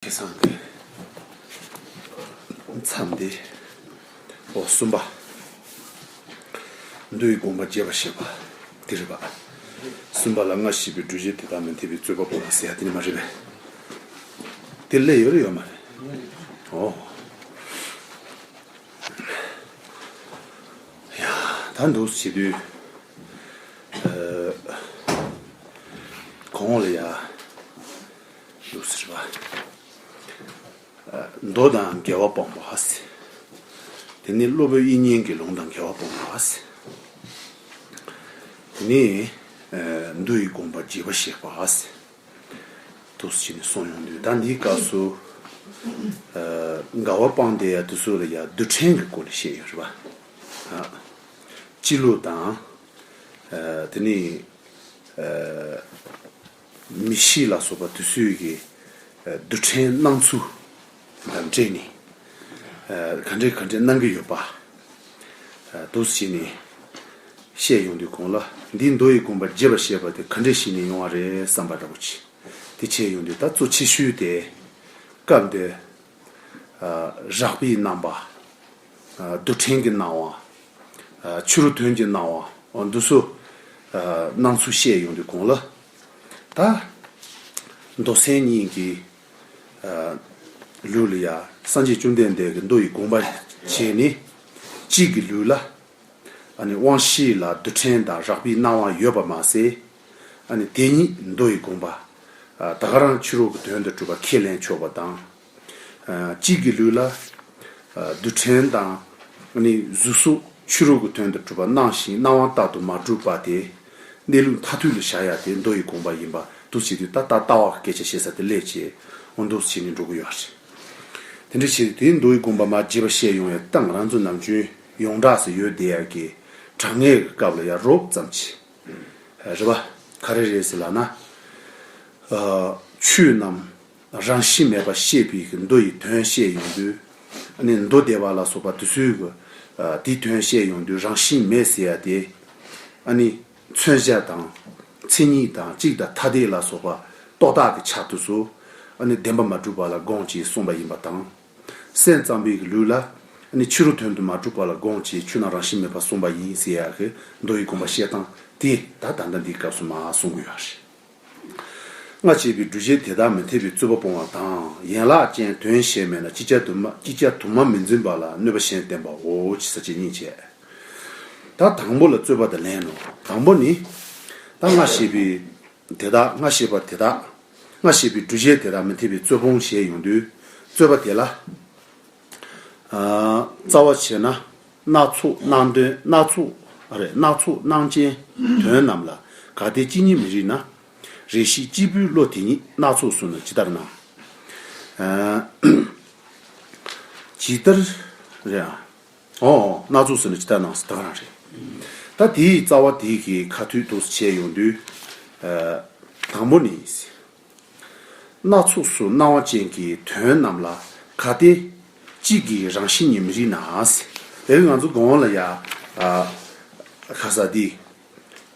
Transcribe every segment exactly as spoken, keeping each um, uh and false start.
སང་གི་མཚམས་འདི། འོ་གསུམ་པ། མདོ་ཡི་དགོངས་པ་རྒྱས་པར་བཤད་པ་དེ་རེད་པ། གསུམ་པ་ལ་སྔ་ཕྱི་པའི་སྒྲུབ་བྱེད་དེ་དག་མི་འཐད་པའི་རྩོད་པ་སྤོང་བ་ཟེར་ཡ་དེ་ནི་མ་རེད་པས། དེ་ལས་ཡོད་རེད་ཡོད་མ་རེད། འོ། ཡ། ད་འདུག་བྱེད་དུས། ཨ། གོང་ལ་ཡ། འདུག་ཟེར་བ། ཨ། མདོ་དང་འགལ་བ་སྤོང་བ་ཟེར། དེ་ནི་སློབ་དཔོན་དབྱིག་གཉེན་གྱི་ལུང་དང་འགལ་བ་སྤོང་བ་ཟེར། དེ་ནི། ཨ། མདོ་ཡི་དགོངས་པ་རྒྱས་པར་བཤད་པ་ཟེར། འདུག་སེ་བྱས་ནས་གསུངས་ཡོང་དུས། ད་འདིའི་སྐབས་སུ། ཨ། འགལ་བ་སྤངས་ཏེ་ཡ་དེ་ཚོ་ལ་ཡ་རྡུལ་ཕྲན་གྱི་སྐོར་ལ་བཤད་ཡོད་རེད་པ། ཨ། སྤྱི་བློ་དང་། ཨ། དེ་ནི། ཨ། མིག་ཤེས་ལ་སོགས་པ་དེ་ཚོའི་གི། ཨ། རྡུལ་ཕྲན་སྣང་ཚུལ་དང་འབྲེལ་ནས། ཨ། ག་འདྲས་ག་འདྲས་སྣང་གི་ཡོད་པ། ཨ། འདུག་སེ་བྱས་ནས་བཤད་ཡོང་དུས་གོང་ལ། འདིའི་མདོ་ཡི་དགོངས་པ་རྒྱས་པར་བཤད་པ་དེ་ག་འདྲས་བྱས་ནས་ཡོང་བ་རེད་བསམ་པ་འདྲ་པོ་ཅིག་དེ་བྱས་ཡོང་དུས། ད་གཙོ་ཆེ་ཤོས་དེ་སྐབས་འདིར། ཨ། རགས་པའི་རྣམ་པ། ཨ། རྡུལ་ཕྲན་གྱི་སྣང་བ། ཨ། ཕྱི་རོལ་དོན་གྱི་སྣང་བ། འོ་འདི་ཚོ། ཨ། སྣང་ཚུལ་བཤད་ཡོང་དུས་གོང་ལ། ད་མདོ་སེམས་གཉིས་ཀྱི། ཨ། ལུགས་ལ་ཡ་སངས་རྒྱས་བཅོམ་ལྡན་འདས་ཀྱིས་མདོ་ཡི་དགོངས་པ་བྱས་ནས། གཅིག་གི་ལུགས་ལ། ཨ་ནི་དབང་ཤེས་ལ་རྡུལ་ཕྲན་དང་རགས་པའི་སྣང་བ་ཡོད་པ་མ་ཟད། ཨ་ནི་དེ་ཉིད་མདོ་ཡི་དགོངས་པ། ཨ། ད་ག་རང་ཕྱི་རོལ་གྱི་དོན་དུ་གྲུབ་པ་ཁས་ལེན་ཆོག་པ་དང་། ཨ། གཅིག་གི་ལུགས་ལ། ཨ། རྡུལ་ཕྲན་དང་། ཨ་ནི་གཟུགས་སོགས་ཕྱི་རོལ་གྱི་དོན་དུ་གྲུབ་པ་སྣང་ཞིང་སྣང་བ་ལྟར་དུ་མ་གྲུབ་པ་དེ། གནས་ལུགས་མཐར་ཐུག་ལ་བཞག་ཡ་དེ་མདོ་ཡི་དགོངས་པ་ཡིན་པ་འདུག་བྱེད་དུས། ད་ལྟ་ལྟ་བ་སྐད་ཆ་བཤད་ས་དེ་ལས་བྱེད། འོ་འདུག་བྱས་ནས་འགྲོ་གི་ཡོད་རེད། དེ་འདྲ་བྱས་དུས་དེ་མདོ་ཡི་དགོངས་པ་མར་རྒྱས་པར་བཤད་ཡོང་ཡ་ད་ང་རང་ཚོ་ནམ་རྒྱུན་ཡོངས་གྲགས་སུ་ཡོད་བསྡད་ཡ་གི་དྲང་ངེས་ཀྱི་སྐབས་ལ་ཡ་རོབ་ཙམ་གྱིས། རེད་པ། ག་རེ་རེད་ཟེར་ལབ་ན། ཨ། ཆོས་རྣམས་རང་བཞིན་མེད་པར་ཤེས་པའི་གི་མདོ་ཡི་དོན་བཤད་ཡོང་དུས། ཨ་ནི་མདོ་སྡེ་པ་ལ་སོགས་པ་དེ་ཚོའི་གི། ཨ། དེའི་དོན་བཤད་ཡོང་དུས་རང་བཞིན་མེད་ཟེར་ཡ་དེ། ཨ་ནི་མཚོན་བྱ་དང་མཚན་ཉིད་དང་གཅིག་དང་ཐ་དད་ལ་སོགས་པ་རྟོག་བཏགས་ཀྱི་ཆ་དེ་ཚོ། ཨ་ནི་བདེན་པ་མ་གྲུབ་པ་ལ་དགོངས་ཀྱིས་གསུངས་པ་ཡིན་པ་དང་། སེམས་ཙམ་པའི་གི་ལུགས་ལ། ཨ་ནི་ཕྱི་རོལ་དོན་དུ་མ་གྲུབ་པ་ལ་དགོངས་ཀྱིས་ཆོས་རྣམས་རང་བཞིན་མེད་པར་གསུངས་པ་ཡིན་ཟེར་ཡ་གི་མདོ་ཡི་དགོངས་པ་བཤད་སྟངས་དེ་ད་ད་ལྟ་འདིའི་སྐབས་སུ་མར་གསུང་གི་ཡོད་རེད། སྔ་ཕྱི་པའི་སྒྲུབ་བྱེད་དེ་དག་མི་འཐད་པའི་རྩོད་པ་སྤོང་བ་དང་། ཡན་ལག་ཅན་དོན་གཞན་མེད་ན་ཅིག་ཅར་དུ་མ་ཅིག་ཅར་དུ་མ་མི་འཛིན་པ་ལ་གནོད་པ་གཞན་བསྟན་པའོ། ཅེས་ས་བཅད་གཉིས་བྱས། ད་དང་པོ་ལ་རྩོད་པ་དེ་ལེན་ནོ། དང་པོ་ནི། ད་སྔ་ཕྱི་པའི་དེ་དག་སྔ་ཕྱི་པ་དེ་དག་སྔ་ཕྱི་པའི་སྒྲུབ་བྱེད་དེ་དག་མི་འཐད་པའི་རྩོད་སྤོང་བྱས་ཡོང་དུས། རྩོད་པ་དེ་ལ། ཨ། རྩ་བ་བྱས་ན། སྣ་ཚོགས་སྣང་དོན་སྣ་ཚོགས་རེད། སྣ་ཚོགས་སྣང་ཅན་དོན་རྣམས་ལ་གལ་ཏེ་གཅིག་ཉིད་མི་རིགས་ན། རེ་ཞིག་གཅིག་པུའི་བློ་དེ་ཉིད་སྣ་ཚོགས་སུ་ནི་ཇི་ལྟར་སྣང་། ཨ། ཇི་ལྟར་རེད། ཨོ། ཨོ། སྣ་ཚོགས་སུ་ནི་ཇི་ལྟར་སྣང་ཟེར་ད་ག་རང་རེད། ད་དེའི་རྩ་བ་དེའི་གི་ཁ་ཐུག་ཏུ་བྱས་ཡོང་དུས། ཨ། དང་པོ་ནི། སྣ་ཚོགས་སུ་སྣང་བ་ཅན་གྱི་དོན་རྣམས་ལ་གལ་ཏེ་གཅིག་གི་རང་བཞིན་ཉིད་མི་རིགས་ན། དེ་ང་ཚོ་གོང་ལ་ཡ། ཨ། ཁ་ས་འདི།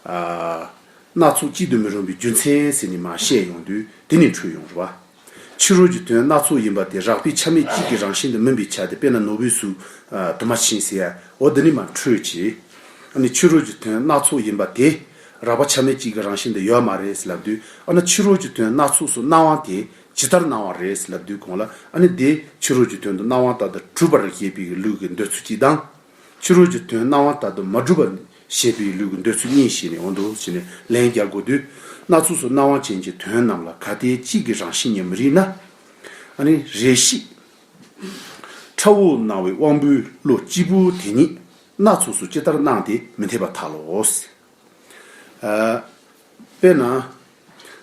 ཨ། སྣ་ཚོགས་གཅིག་ཏུ་མི་རུང་བའི་རྒྱུ་མཚན་ཟེར་ནས་མར་བཤད་ཡོང་དུས་དེ་ནས་འཕྲོས་ཡོང་རེད་བ། ཕྱི་རོལ་གྱི་དོན་སྣ་ཚོགས་ཡིན་པ་དེ་རགས་པའི་ཆ་མེད་གཅིག་གི་རང་བཞིན་དུ་མིན་པའི་ཆ་དེ། དཔེར་ན་ནོར་བུའི་གཟུགས། ཨ། དུ་མ་ཕྱིན་ཟེར་ཡ། འོ་འདི་ནས་མར་འཕྲོས་བྱས། ཨ་ནི་ཕྱི་རོལ་གྱི་དོན་སྣ་ཚོགས་ཡིན་པ་དེ་རགས་པ་ཆ་མེད་གཅིག་གི་རང་བཞིན་དུ་ཡོད་མ་རེད་ཟེར་ལབ་དུས། ཨ་ནི་ཕྱི་རོལ་གྱི་དོན་སྣ་ཚོགས་སུ་སྣང་བ་དེ་ཇི་ལྟར་སྣང་བ་རེད་ཟེར་ལབ་དུས་གོང་ལ། ཨ་ནི་དེ་ཕྱི་རོལ་གྱི་དོན་དུ་སྣང་བ་ལྟར་དུ་གྲུབ་པར་བཞེད་པའི་ལུགས་ཀྱི་འདོད་ཚུལ་གཅིག་དང་། ཕྱི་རོལ་གྱི་དོན་སྣང་བ་ལྟར་དུ་མ་གྲུབ་པར་བཞེད་པའི་ལུགས་ཀྱི་འདོད་ཚུལ་གཉིས་བྱས་ནས། འོ་འདུག་བྱས་ནས་ལན་རྒྱག་དགོས་དུས། སྣ་ཚོགས་སུ་སྣང་བ་ཅན་གྱི་དོན་རྣམས་ལ་གལ་ཏེ་གཅིག་གི་རང་བཞིན་ཉིད་མི་རིགས་ན། ཨ་ནི་རེ་ཞིག་ཕྲ་བོ་སྣང་བའི་དབང་པོའི་བློ་གཅིག་པུ་དེ་ཉིད་སྣ་ཚོགས་སུ་ཇི་ལྟར་སྣང་སྟེ་མི་འཐད་པར་ཐལ་ལོ། ཨ། དཔེར་ན།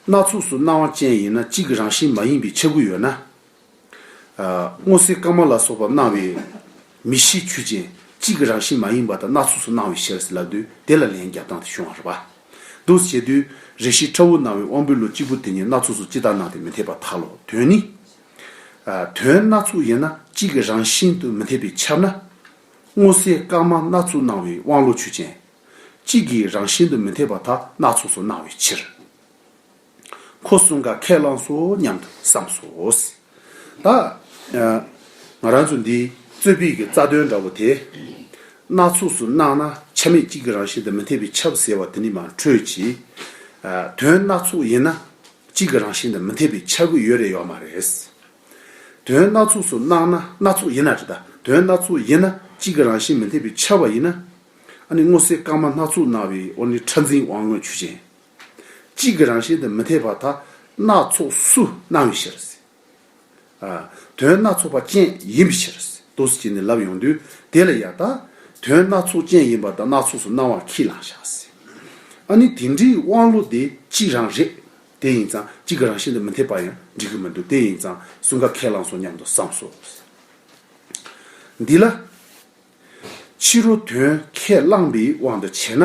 སྣ་ཚོགས་སུ་སྣང་བ་ཅན་ཡིན་ན་གཅིག་གི་རང་བཞིན་མ་ཡིན་པའི་ཆ་དགུ་ཡོད་ན། ཨ། སྔོ་སེར་དཀར་དམར་ལ་སོགས་པ་སྣང་བའི་མིག་ཤེས་ཆོས་ཅན། གཅིག་གི་རང་བཞིན་མ་ཡིན་པ་དང་སྣ་ཚོགས་སུ་སྣང་བའི་ཕྱིར་ཟེར་ལབ་དུས་དེ་ལ་ལན་རྒྱབ་སྟངས་དེ་བྱུང་བ་རེད་པ། འདུག་བྱེད་དུས་རེ་ཞིག་ཕྲ་བོ་སྣང་བའི་དབང་པོའི་བློ་གཅིག་པུ་དེ་ཉིད་སྣ་ཚོགས་སུ་ཇི་ལྟར་སྣང་སྟེ་མི་འཐད་པར་ཐལ་ལོ། དོན་ནི། ཨ། དོན་སྣ་ཚོགས་ཡིན་ན་གཅིག་གི་རང་བཞིན་དུ་མི་འཐད་པས་ཁྱབ་ན། སྔོ་སེར་དཀར་དམར་སྣ་ཚོགས་སྣང་བའི་དབང་བློ་ཆོས་ཅན། གཅིག་གི་རང་བཞིན་དུ་མི་འཐད་པར་ཐལ། སྣ་ཚོགས་སུ་སྣང་བའི་ཕྱིར། ཁོ་གསུམ་ཀ་ཁས་བླངས་སོ་སྙམ་དུ་བསམས་སོ། ད་ང་རང་ཚོ་འདིའི་རྩོད་པའི་གི་རྩ་དོན་འདྲ་བོ་དེ། སྣ་ཚོགས་སུ་སྣང་ན་ཆ་མེད་གཅིག་གི་རང་བཞིན་དུ་མི་འཐད་པས་ཁྱབ་ཟེར་བ་དེ་ནི་མ་འཕྲོད་ཅིང་། དོན་སྣ་ཚོགས་ཡིན་ན་གཅིག་གི་རང་བཞིན་དུ་མི་འཐད་པས་ཁྱབ་ཀྱི་ཡོད་རེད་ཡོད་མ་རེད། དོན་སྣ་ཚོགས་སུ་སྣང་ན་སྣ་ཚོགས་ཡིན་ན་རེད་ད། དོན་སྣ་ཚོགས་ཡིན་ན་གཅིག་གི་རང་བཞིན་མི་འཐད་པས་ཁྱབ་པ་ཡིན་ན། ཨ་ནི་སྔོ་སེར་དཀར་དམར་སྣ་ཚོགས་སྣང་བའི་འོ་ནི་ཕྲ་འཛིན་དབང་མངོན་ཆོས་ཅན། གཅིག་གི་རང་བཞིན་དུ་མི་འཐད་པར་ཐལ། སྣ་ཚོགས་སུ་སྣང་བའི་ཕྱིར། ཨ། དོན་སྣ་ཚོགས་པ་ཅན་ཡིན་པའི་ཕྱིར། འདུག་སེ་བྱས་ནས་ལབ་ཡོང་དུས་དེ་ལ་ཡང་ད། དོན་སྣ་ཚོགས་ཅན་ཡིན་པ་དང་སྣ་ཚོགས་སུ་སྣང་བ་ཁས་བླངས་བཞག་ཟེར། ཨ་ནི་དེ་འདྲའི་དབང་ལུགས་དེ་གཅིག་རང་རེད། དེ་ཡིན་ཙང་གཅིག་གི་རང་བཞིན་དུ་མི་འཐད་པ་ཡང་འགྲིག་གི་མི་འདུག་དེ་ཡིན་ཙང་གསུམ་ཀ་ཁས་བླངས་སོང་སྙམ་དུ་བསམ་སོ། འདི་ལ། ཕྱི་རོལ་དོན་ཁས་བླངས་པའི་དབང་དུ་བྱས་ན།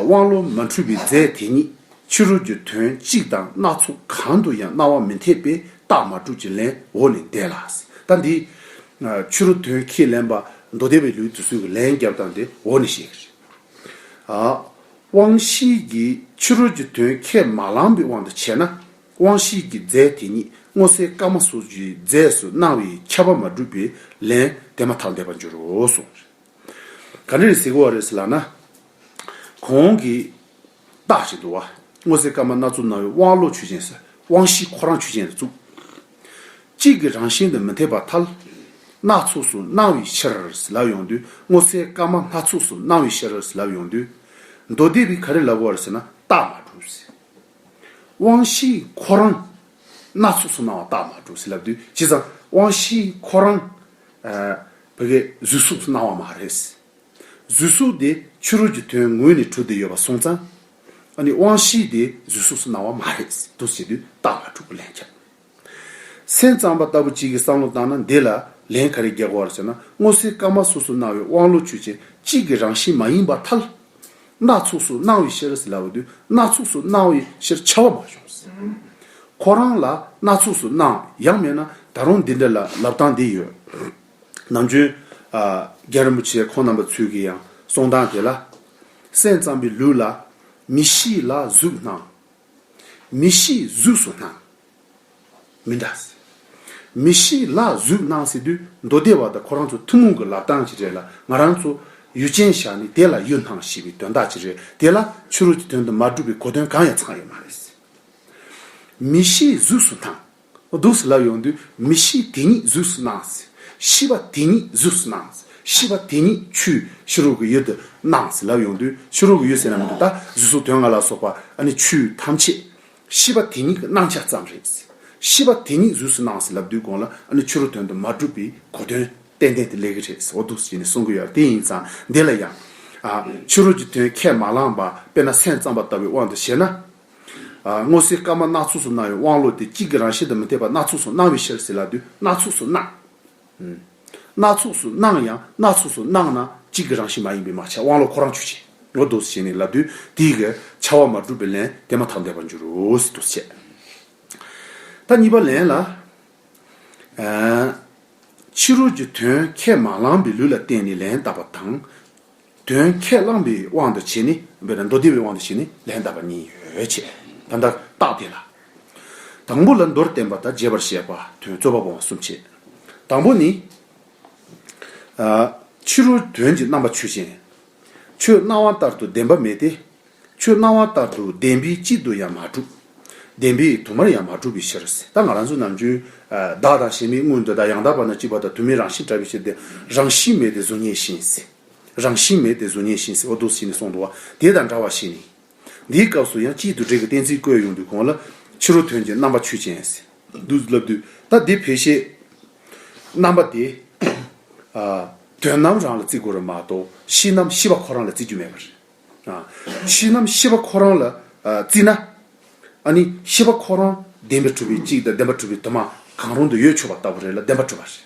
དབང་ལུང་མ་འཁྲུལ་བའི་རྫས་དེ་ཉིད་ཕྱི་རོལ་གྱི་དོན་གཅིག་དང་སྣ་ཚོགས་གང་དུ་ཡང་སྣང་བ་མི་འཐད་པས་རྟགས་མ་གྲུབ་ཀྱི་ལན་འོག་ནས་འདས་ལ། ད་འདི། ཕྱི་རོལ་དོན་ཁས་ལེན་པ་མདོ་སྡེ་པའི་ལུགས་དེ་ཚོའི་ལན་རྒྱབ་སྟངས་དེ་འོག་ནས་བཤད་ཀྱི་རེད། དབང་ཤེས་ཀྱིས་ཕྱི་རོལ་གྱི་དོན་ཁས་མ་བླངས་པའི་དབང་དུ་བྱས་ན། དབང་ཤེས་ཀྱི་རྫས་དེ་ཉིད་སྔོ་སེར་དཀར་དམར་སོགས་ཀྱི་རྫས་སུ་སྣང་བས་ཁྱབ་པ་མ་གྲུབ་པའི་ལན་དེ་མ་ཐག་འདས་པར་འགྱུར་རོ་གསུངས། ག་འདྲ་རེད་ཟེར་གོ་བ་རེད་ཟེར་ལབ་ན། གོང་གི་རྟགས་ཤིག་འདུག་བ། སྔོ་སེར་དཀར་དམར་སྣ་ཚོགས་སྣང་བའི་དབང་ལུང་ཆོས་ཅན་ཟེར། དབང་ཤེས་ཁོ་རང་ཆོས་ཅན་ལ་བཙུགས། གཅིག་གི་རང་བཞིན་དུ་མི་འཐད་པར་ཐལ། སྣ་ཚོགས་སུ་སྣང་བའི་ཕྱིར་ལབ་ཡོང་དུས་སྔོ་སེར་དཀར་དམར་སྣ་ཚོགས་སུ་སྣང་བའི་ཕྱིར་ལབ་ཡོང་དུས། མདོ་སྡེ་པས་ག་རེ་ལབ་དགོས་རེད་ཟེར་ན་རྟགས་མ་གྲུབ་ཟེར། དབང་ཤེས་ཁོ་རང་སྣ་ཚོགས་སུ་སྣང་བ་རྟགས་མ་གྲུབ་ཟེར་ལབ་དུས་བྱས་ཙང་དབང་ཤེས་ཁོ་རང་ཨ་བོད་སྐད་གཟུགས་སོགས་སུ་སྣང་བ་མ་རེད། གཟུགས་སོགས་དེ་ཕྱི་རོལ་གྱི་དོན་ངོས་ནས་གྲུབ་བསྡད་ཡོད་པ་སོང་ཙང་། ཨ་ནི་དབང་ཤེས་དེ་གཟུགས་སོགས་སུ་སྣང་བ་མ་རེད་འདུག་ཟེར་དུས་རྟགས་མ་གྲུབ་ཀྱི་ལན་ཁྱབ། སེམས་ཙམ་པ་ལྟ་བུ་གཅིག་གིས་བསམ་བློ་བཏང་ན་འདི་ལ་ལན་ག་རེ་རྒྱག་དགོས་རེད་ཟེར་ན་སྔོ་སེར་དཀར་དམར་སོགས་སུ་སྣང་བའི་དབང་ལུང་ཆོས་ཅན་གཅིག་གི་རང་བཞིན་མ་ཡིན་པར་ཐལ། སྣ་ཚོགས་སུ་སྣང་བའི་ཕྱིར་ཟེར་ལབ་དུས་སྣ་ཚོགས་སུ་སྣང་བའི་ཕྱིར་ཁྱབ་པ་མ་བྱུང་། ཁོ་རང་ལ་སྣ་ཚོགས་སུ་སྣང་ཡང་མེད་ན་ད་རུང་འདི་འདྲ་ལ་ལབ་སྟངས་འདི་ཡོད། ནམ་རྒྱུན་ཨ་རྒན་རིན་པོ་ཆེ་ཁོང་རྣམ་པ་ཚོས་ཀྱི་ཡང་གསུང་སྟངས་དེ་ལ། སེམས་ཙམ་པའི་ལུགས་ལ་མིག་ཤེས་ལ་གཟུགས་སྣང་། མིག་ཤེས་གཟུགས་སུ་སྣང་། མི་འདྲ། མིག་ཤེས་ལ་གཟུགས་སྣང་ཟེར་དུས་མདོ་སྡེ་པ་དང་ཁོ་རང་ཚོ་ཐུན་མོང་གི་ལབ་སྟངས་ཅིག་རེད་ལ་ང་རང་ཚོ་ཡུལ་ཅན་བཞག་ནས་དེ་ལ་ཡུལ་སྣང་ཞེས་པའི་དོན་དག་ཅིག་རེད། དེ་ལ་ཕྱི་རོལ་གྱི་དོན་དུ་མ་གྲུབ་པའི་གོ་དོན་གང་ཡང་ཚང་ཡོད་མ་རེད། མིག་ཤེས་གཟུགས་སུ་སྣང་། འདུག་སེ་ལབ་ཡོང་དུས་མིག་ཤེས་དེ་ཉིད་གཟུགས་སུ་སྣང་། ཤེས་པ་དེ་ཉིད་གཟུགས་སུ་སྣང་། ཤེས་པ་དེ་ཉིད་ཆོས་ཕྱི་རོལ་གྱི་ཡུལ་དུ་སྣང་ཟེར་ལབ་ཡོང་དུས་ཕྱི་རོལ་གྱི་ཡུལ་ཟེར་ན་མི་འདུག་ད་གཟུགས་སོགས་དོན་ལྔ་ལ་སོགས་པ་ཨ་ནི་ཆོས་ཐམས་ཅད་ཤེས་པ་དེ་ཉིད་ཀྱི་སྣང་ཆ་ཙམ་རེད། ཤེས་པ་དེ་ཉིད་གཟུགས་སུ་སྣང་ཟེར་ལབ་དུས་གོང་ལ་ཨ་ནི་ཕྱི་རོལ་དོན་དུ་མ་གྲུབ་པའི་གོ་དོན་ཏན་ཏན་དེ་སླེབས་ཀྱི་རེད་ཟེར་འོ་འདུག་ཟེར་ནས་གསུང་གི་ཡོད། དེ་ཡིན་ཙང་འདི་ལ་ཡང་ཨ་ཕྱི་རོལ་གྱི་དོན་ཁས་མ་བླངས་པ་དཔེར་ན་སེམས་ཙམ་པ་ལྟ་བུའི་དབང་དུ་བྱས་ན། ཨ་སྔོ་སེར་དཀར་དམར་སྣ་ཚོགས་སུ་སྣང་བའི་དབང་ལུང་དེ་གཅིག་གི་རང་བཞིན་དུ་མི་འཐད་པར་སྣ་ཚོགས་སུ་སྣང་བའི་ཕྱིར་ཟེར་ལབ་དུས་སྣ་ཚོགས་སུ་སྣང་། སྣ་ཚོགས་སུ་སྣང་ཡང་སྣ་ཚོགས་སུ་སྣང་ན་གཅིག་གི་རང་བཞིན་མ་ཡིན་པས་མ་ཁྱབ། དབང་ལུང་ཁོ་རང་ཆོས་ཅན། འོ་འདུག་སེ་བྱས་ནས་ལབ་དུས་དེའི་གི་ཁྱབ་པ་མ་གྲུབ་པའི་ལན་དེ་མ་ཐག་འདས་པར་འགྱུར་རོ་ཟེར་འདུག་སེ་བྱས། ད་གཉིས་པ་ལན་ལ། ཨ་ཕྱི་རོལ་གྱི་དོན་ཁས་མ་བླངས་པའི་ལུགས་ལ་བརྟེན་ནས་ལན་བཏབ་པ་དང་། དོན་ཁས་བླངས་པའི་དབང་དུ་བྱས་ནས་དཔེར་ན་མདོ་སྡེ་པའི་དབང་དུ་བྱས་ནས་ལན་བཏབ་པ་གཉིས་ཡོད་ཅེས་ད་ལྟ་རྟགས་དེ་ལ། དང་པོ་ལ་མདོར་བསྟན་པ་དང་རྒྱས་པར་བཤད་པ་དོན་རྩོད་པ་སྤོང་བ་གསུམ་བྱས། དང་པོ་ནི། ཨ་ཕྱི་རོལ་དོན་གྱི་རྣམ་པ་ཆོས་ཅན། ཆོས་སྣང་བ་ལྟར་དུ་བདེན་པ་མེད་དེ། ཆོས་སྣང་བ་ལྟར་དུ་བདེན་པས་གཅིག་ཏུ་ཡང་མ་གྲུབ། བདེན་པས་དུ་མར་ཡང་མ་གྲུབ་པའི་ཕྱིར། ད་ང་རང་ཚོ་ནམ་རྒྱུན་ཨ་བདག་དང་གཞན་མའི་དངོས་འདི་དག་ཡང་དག་པར་ན་གཅིག་པ་དང་དུ་མའི་རང་བཞིན་བྲལ་བའི་ཕྱིར་ཏེ་རང་བཞིན་མེད་དེ་གཟུགས་བརྙན་བཞིན་ཟེར། རང་བཞིན་མེད་དེ་གཟུགས་བརྙན་བཞིན་ཟེར་འོ་འདུག་སེ་བྱས་ནས་གསུངས་འདུག་བ། དེ་དང་འདྲ་བ་ཞིག་ནི། འདིའི་སྐབས་སུ་ཡང་གཅིག་ཏུ་འབྲེལ་གྱི་གཏན་ཚིགས་བཀོད་ཡོང་དུས་གོང་ལ་ཕྱི་རོལ་དོན་གྱི་རྣམ་པ་ཆོས་ཅན་ཟེར་འདུག་ལབ་དུས་ད་འདི་ཕལ་ཆེར་རྣམ་པ་དེ་ཨ་དོན་རྣམ་རང་ལ་བརྩི་དགོས་རེད་མ་གཏོགས་ཤེས་རྣམ་ཤེས་པ་ཁོ་རང་ལ་བརྩི་རྒྱུ་མེད་པ་རེད། ཨ་ཤེས་རྣམ་ཤེས་པ་ཁོ་རང་ལ་ཨ་བརྩིས་ན། ཨ་ནི་ཤེས་པ་ཁོ་རང་བདེན་པར་གྲུབ་པའི་གཅིག་དང་བདེན་པར་གྲུབ་པའི་དུ་མ་གང་རུང་དུ་ཡོད་ཆོག་པ་ལྟ་བུ་རེད་ལ་བདེན་པར་གྲུབ་པ་རེད།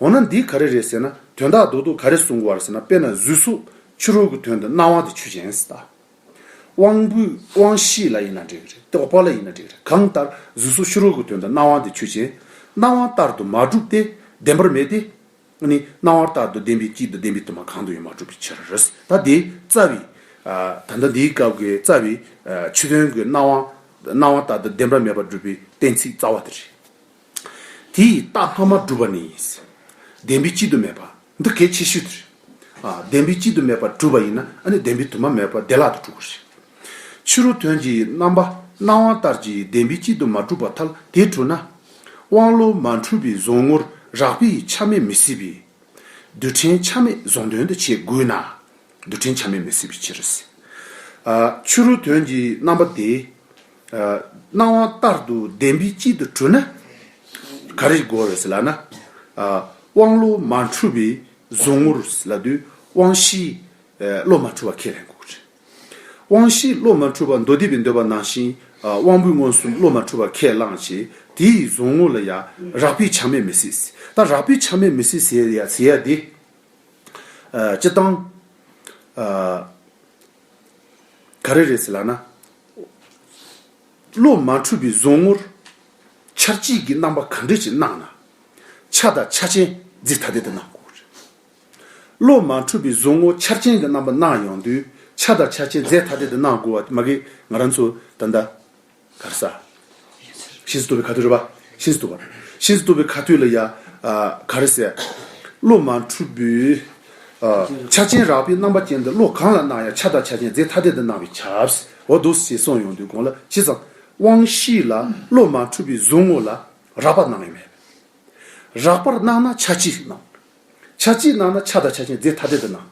འོ་ན་འདི་ག་རེ་རེད་ཟེར་ན་དོན་དག་རྡོག་རྡོག་ག་རེ་གསུང་དགོས་པ་རེད་ཟེར་ན་དཔེར་ན་གཟུགས་སོགས་ཕྱི་རོལ་གྱི་དོན་དུ་སྣང་བ་དེ་ཆོས་ཅན་ཟེར་ད། དབང་པོའི་དབང་ཤེས་ལ་ཡིན་ན་འགྲིག་གི་རེད། རྟོག་པ་ལ་ཡིན་ན་འགྲིག་གི་རེད། གང་ལྟར་གཟུགས་སོགས་ཕྱི་རོལ་གྱི་དོན་དུ་སྣང་བ་དེ་ཆོས་ཅན། སྣང་བ་ལྟར་དུ་མ་གྲུབ་སྟེ་བདེན་པར་མེད་དེ། ནི་སྣང་བ་ལྟར་དུ་བདེན་པའི་གཅིག་དང་བདེན་པའི་དུ་མ་གང་དུ་ཡང་མ་གྲུབ་པའི་ཕྱིར། ད་དེ་རྩ་བའི་ཨ་ད་ལྟ་འདིའི་སྐབས་ཀྱི་རྩ་བའི་ཨ་ཆོས་དོན་གྱི་སྣང་བ་སྣང་བ་ལྟར་དུ་བདེན་པར་མེད་པར་སྒྲུབ་པའི་གཏན་ཚིགས་རྩ་བ་དེ་རེད། དེ་ཡི་རྟགས་སྔ་མ་གྲུབ་པ་ནི། བདེན་པའི་གཅིག་ཏུ་མེད་པ། འདི་གལ་ཆེ་ཤོས་དེ་རེད། ཨ། བདེན་པའི་གཅིག་ཏུ་མེད་པ་གྲུབ་པ་ཡིན་ན། ཨ་ནི་བདེན་པའི་དུ་མ་མེད་པ་བདེ་བླག་ཏུ་གྲུབ་པ་རེད། ཕྱི་རོལ་དོན་གྱི་རྣམ་པ་སྣང་བ་ལྟར་གྱི་བདེན་པའི་གཅིག་ཏུ་མ་གྲུབ་པར་ཐལ། དེ་གྲུབ་ན། དབང་བློ་མ་འཁྲུལ་པའི་གཟུང་ངོར་རགས་པས་ཆ་མེད་མི་སྲིད་པས། རྡུལ་ཕྲན་ཆ་མེད་གཟུང་དོན་དུ་བྱེད་དགོས་ན། རྡུལ་ཕྲན་ཆ་མེད་མི་སྲིད་པའི་ཕྱིར། ཨ། ཕྱི་རོལ་དོན་གྱི་རྣམ་པ་དེ། ཨ། སྣང་བ་ལྟར་དུ་བདེན་པའི་གཅིག་ཏུ་གྲུབ་ན། ག་རེ་དགོས་རེད་ཟེར་ལབ་ན། ཨ། དབང་བློ་མ་འཁྲུལ་པའི་གཟུང་ངོར་ལབ་དུས་དབང་ཤེས། ཨ། བློ་མ་འཁྲུལ་བ་ཁས་ལེན་དགོས་རེད། དབང་ཤེས་བློ་མ་འཁྲུལ་བ་མདོ་སྡེ་པའི་འདོད་པ་ནང་བཞིན། ཨ། དབང་པོའི་མངོན་སུམ་བློ་མ་འཁྲུལ་བ་ཁས་བླངས་བྱས། དེའི་གཟུང་ངོ་ལ་ཡང་རགས་པས་ཆ་མེད་མི་སྲིད། ད་རགས་པས་ཆ་མེད་མི་སྲིད་ཟེར་ཡ་ཟེར་ཡ་དེ། ཨ། སྤྱིར་བཏང་། ཨ། ག་རེ་རེད་ཟེར་ལབ་ན། བློ་མ་འཁྲུལ་པའི་གཟུང་ངོར་འཆར་སྤྱི་གི་རྣམ་པ་ག་འདྲ་ཞིག་སྣང་ན། ཆ་དང་ཆ་ཅན་རྫས་ཐ་དད་དུ་སྣང་དགོས་རེད། བློ་མ་འཁྲུལ་པའི་གཟུང་ངོ་འཆར་ཅན་གྱི་རྣམ་པ་སྣང་ཡོང་དུས། ཆ་དང་ཆ་ཅན་རྫས་ཐ་དད་དུ་སྣང་དགོས་པ་མ་གི་ང་རང་ཚོ་ད་ལྟ་ག་རེ་ཟ། ཤིན་ཏུ་རྟོགས་པའི་ཁ་ཐུག་རེད་པ། ཤིན་ཏུ་རྟོགས་པ། ཤིན་ཏུ་རྟོགས་པའི་ཁ་ཐུག་ལ་ཡ། ཨ། ག་རེ་ཟེར། བློ་མ་འཁྲུལ་པའི། ཨ། ཆ་ཅན་རགས་པའི་རྣམ་པ་ཅན་དུ་བློ་གང་ལ་སྣང་ཡང་ཆ་དང་ཆ་ཅན་རྫས་ཐ་དད་དུ་སྣང་བས་ཁྱབ། འོ་འདུག་ཅེས་གསུངས་ཡོང་དུས་གོང་ལ་ཇི་ཙམ། དབང་ཤེས་ལ་བློ་མ་འཁྲུལ་པའི་གཟུང་ངོ་ལ་རགས་པ་སྣང་ཡང་མེད། རགས་པར་སྣང་ན་ཆ་གཅིག་སྣང་། ཆ་གཅིག་སྣང་ན་ཆ་དང་ཆ་ཅན་རྫས་ཐ་དད་དུ་སྣང་།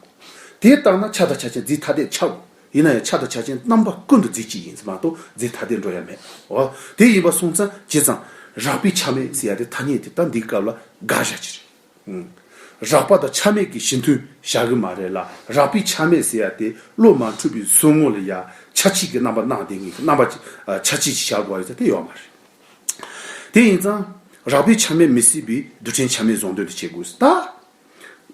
དེ་ལྟར་ན་ཆ་དང་ཆ་ཅན་རྫས་ཐ་དད་ཆགས་དགོས། ཡིན་ན་ཡང་ཆ་དང་ཆ་ཅན་རྣམ་པ་ཀུན་ཏུ་རྫས་གཅིག་ཡིན་མ་གཏོགས་རྫས་ཐ་དད་འགྲོ་ཡ་མེད། འོ། དེ་ཡིན་པ་སོང་ཙང་ཇི་ཙམ། རགས་པས་ཆ་མེད་ཟེར་ཡ་དེ་ཐ་སྙད་དེ་ད་འདིའི་སྐབས་ལ་དགག་བཞག་གི་རེད། ཨང་། རགས་པ་དང་ཆ་མེད་ཀྱི་གཞི་མཐུན་བཞག་གི་མ་རེད་ལ། རགས་པས་ཆ་མེད་ཟེར་ཡ་དེ་བློ་མ་འཁྲུལ་པའི་གཟུང་ངོ་ལ་ཡ་ཆ་གཅིག་གི་རྣམ་པ་སྣང་བསྡད་མཁན་གྱི་རྣམ་པ། ཨ། ཆ་གཅིག་ཅིག་བཞག་དགོས་རེད་ཟེར་དེ་ཡོད་མ་རེད། དེ་ཡིན་ཙང་རགས་པས་ཆ་མེད་མི་སྲིད་པས་རྡུལ་ཕྲན་ཆ་མེད་གཟུང་དོན་དུ་བྱེད་དགོས། ད་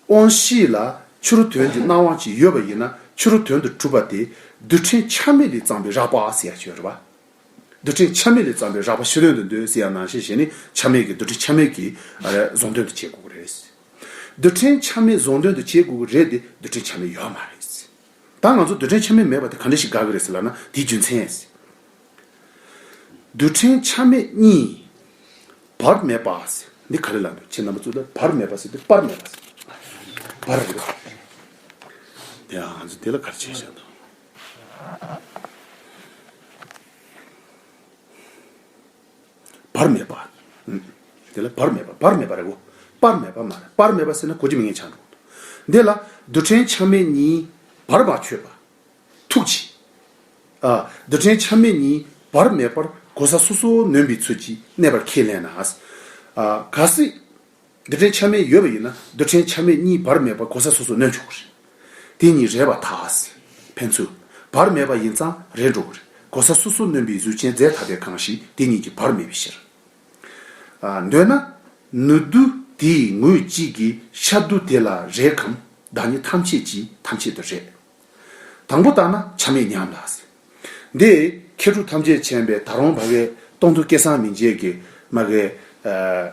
དབང་ཤེས་ལ་ཕྱི་རོལ་དོན་གྱི་སྣང་བ་ཅིག་ཡོད་པ་ཡིན་ན། ཕྱི་རོལ་དོན་དུ་གྲུབ་པ་དེ་རྡུལ་ཕྲན་ཆ་མེད་ལས་བརྩམས་པའི་རགས་པ་ཟེར་ཡ་ཅིག་ཡོད་རེད་པ། རྡུལ་ཕྲན་ཆ་མེད་ལས་བརྩམས་པའི་རགས་པ་ཕྱི་དོན་དུ་འདོད་ཟེར་ཡ་ནང་བཞིན་བྱས་ནས་ཆ་མེད་ཀྱི་རྡུལ་ཕྲན་ཆ་མེད་ཀྱི། ཨ། གཟུང་དོན་དུ་བྱེད་དགོས་ཀྱི་རེད། རྡུལ་ཕྲན་ཆ་མེད་གཟུང་དོན་དུ་བྱེད་དགོས་ཀྱི་རེད་དེ་རྡུལ་ཕྲན་ཆ་མེད་ཡོད་མ་རེད། ད་ང་ཚོ་རྡུལ་ཕྲན་ཆ་མེད་མེད་པ་དེ་ག་འདྲ་ཞིག་དགག་གི་རེད་ཟེར་ལབ་ན་དེའི་རྒྱུ་མཚན། རྡུལ་ཕྲན་ཆ་མེད་གཉིས་བར་མེད་པ་ཟེར། འདི་ག་རེ་ལབ་འདུག་ཁྱེད་རྣམ་པ་ཚོ་ལ་བར་མེད་པ་ཟེར་དུས་བར་མེད་པ་ཟེར། བར་རེད། དེ་ཡང་ང་ཚོ་དེ་ལ་ག་རེ་བྱས་བཞག་འདུག་བར་མེད་པ། ཨུམ། དེ་ལ་བར་མེད་པ། བར་མེད་པ་རེད་གོ། བར་མེད་པ་མ་རེད། བར་མེད་པ་ཟེར་ན་གོ་རྒྱུ་མེད་མཁན་ཆགས་འགྲོ། འདི་ལ་རྡུལ་ཕྲན་ཆ་མེད་གཉིས་བར་མ་ཆོད་པ། ཐུག་ཅིང་། ཨ། རྡུལ་ཕྲན་ཆ་མེད་གཉིས་བར་མེད་པར་གོ་ས་སོ་སོར་ནོན་པའི་ཚུལ་གྱིས་གནས་པར་ཁས་ལེན་ན། ཨ། གལ་སྲིད་རྡུལ་ཕྲན་ཆ་མེད་ཡོད་པ་ཡིན་ན་རྡུལ་ཕྲན་ཆ་མེད་གཉིས་བར་མེད་པར་གོ་ས་སོ་སོར་ནོན་ཆོག་གི་རེད། དེ་གཉིས་རེད་པ་ཐལ། ཕན་ཚུན་བར་མེད་པ་ཡིན་ཙང་རེད་འགྲོ་གི་རེད། གོ་ས་སོ་སོར་ནོན་པའི་གཟུགས་ཅན་རྫས་ཐ་དད་གང་ཞིག་དེ་གཉིས་ཀྱིས་བར་མེད་པའི་ཕྱིར། ཨ། འདོད་ན། ནུས་རྡུལ་དེའི་ངོས་གཅིག་གི་ཤར་རྡུལ་དེ་ལ་རེག་གམ། བདག་ཉིད་ཐམས་ཅད་ཀྱིས་ཐམས་ཅད་དུ་རེག་དང་པོ་ལྟར་ན་ཆ་མེད་སྙམ་ལ། འདི་མཁས་གྲུབ་ཐམས་ཅད་མཁྱེན་པའི་ད་རུང་ཕ་གིའི་སྟོང་ཐུན་སྐལ་བཟང་མི་མཇེད་ཀྱི་མ་གི། ཨ།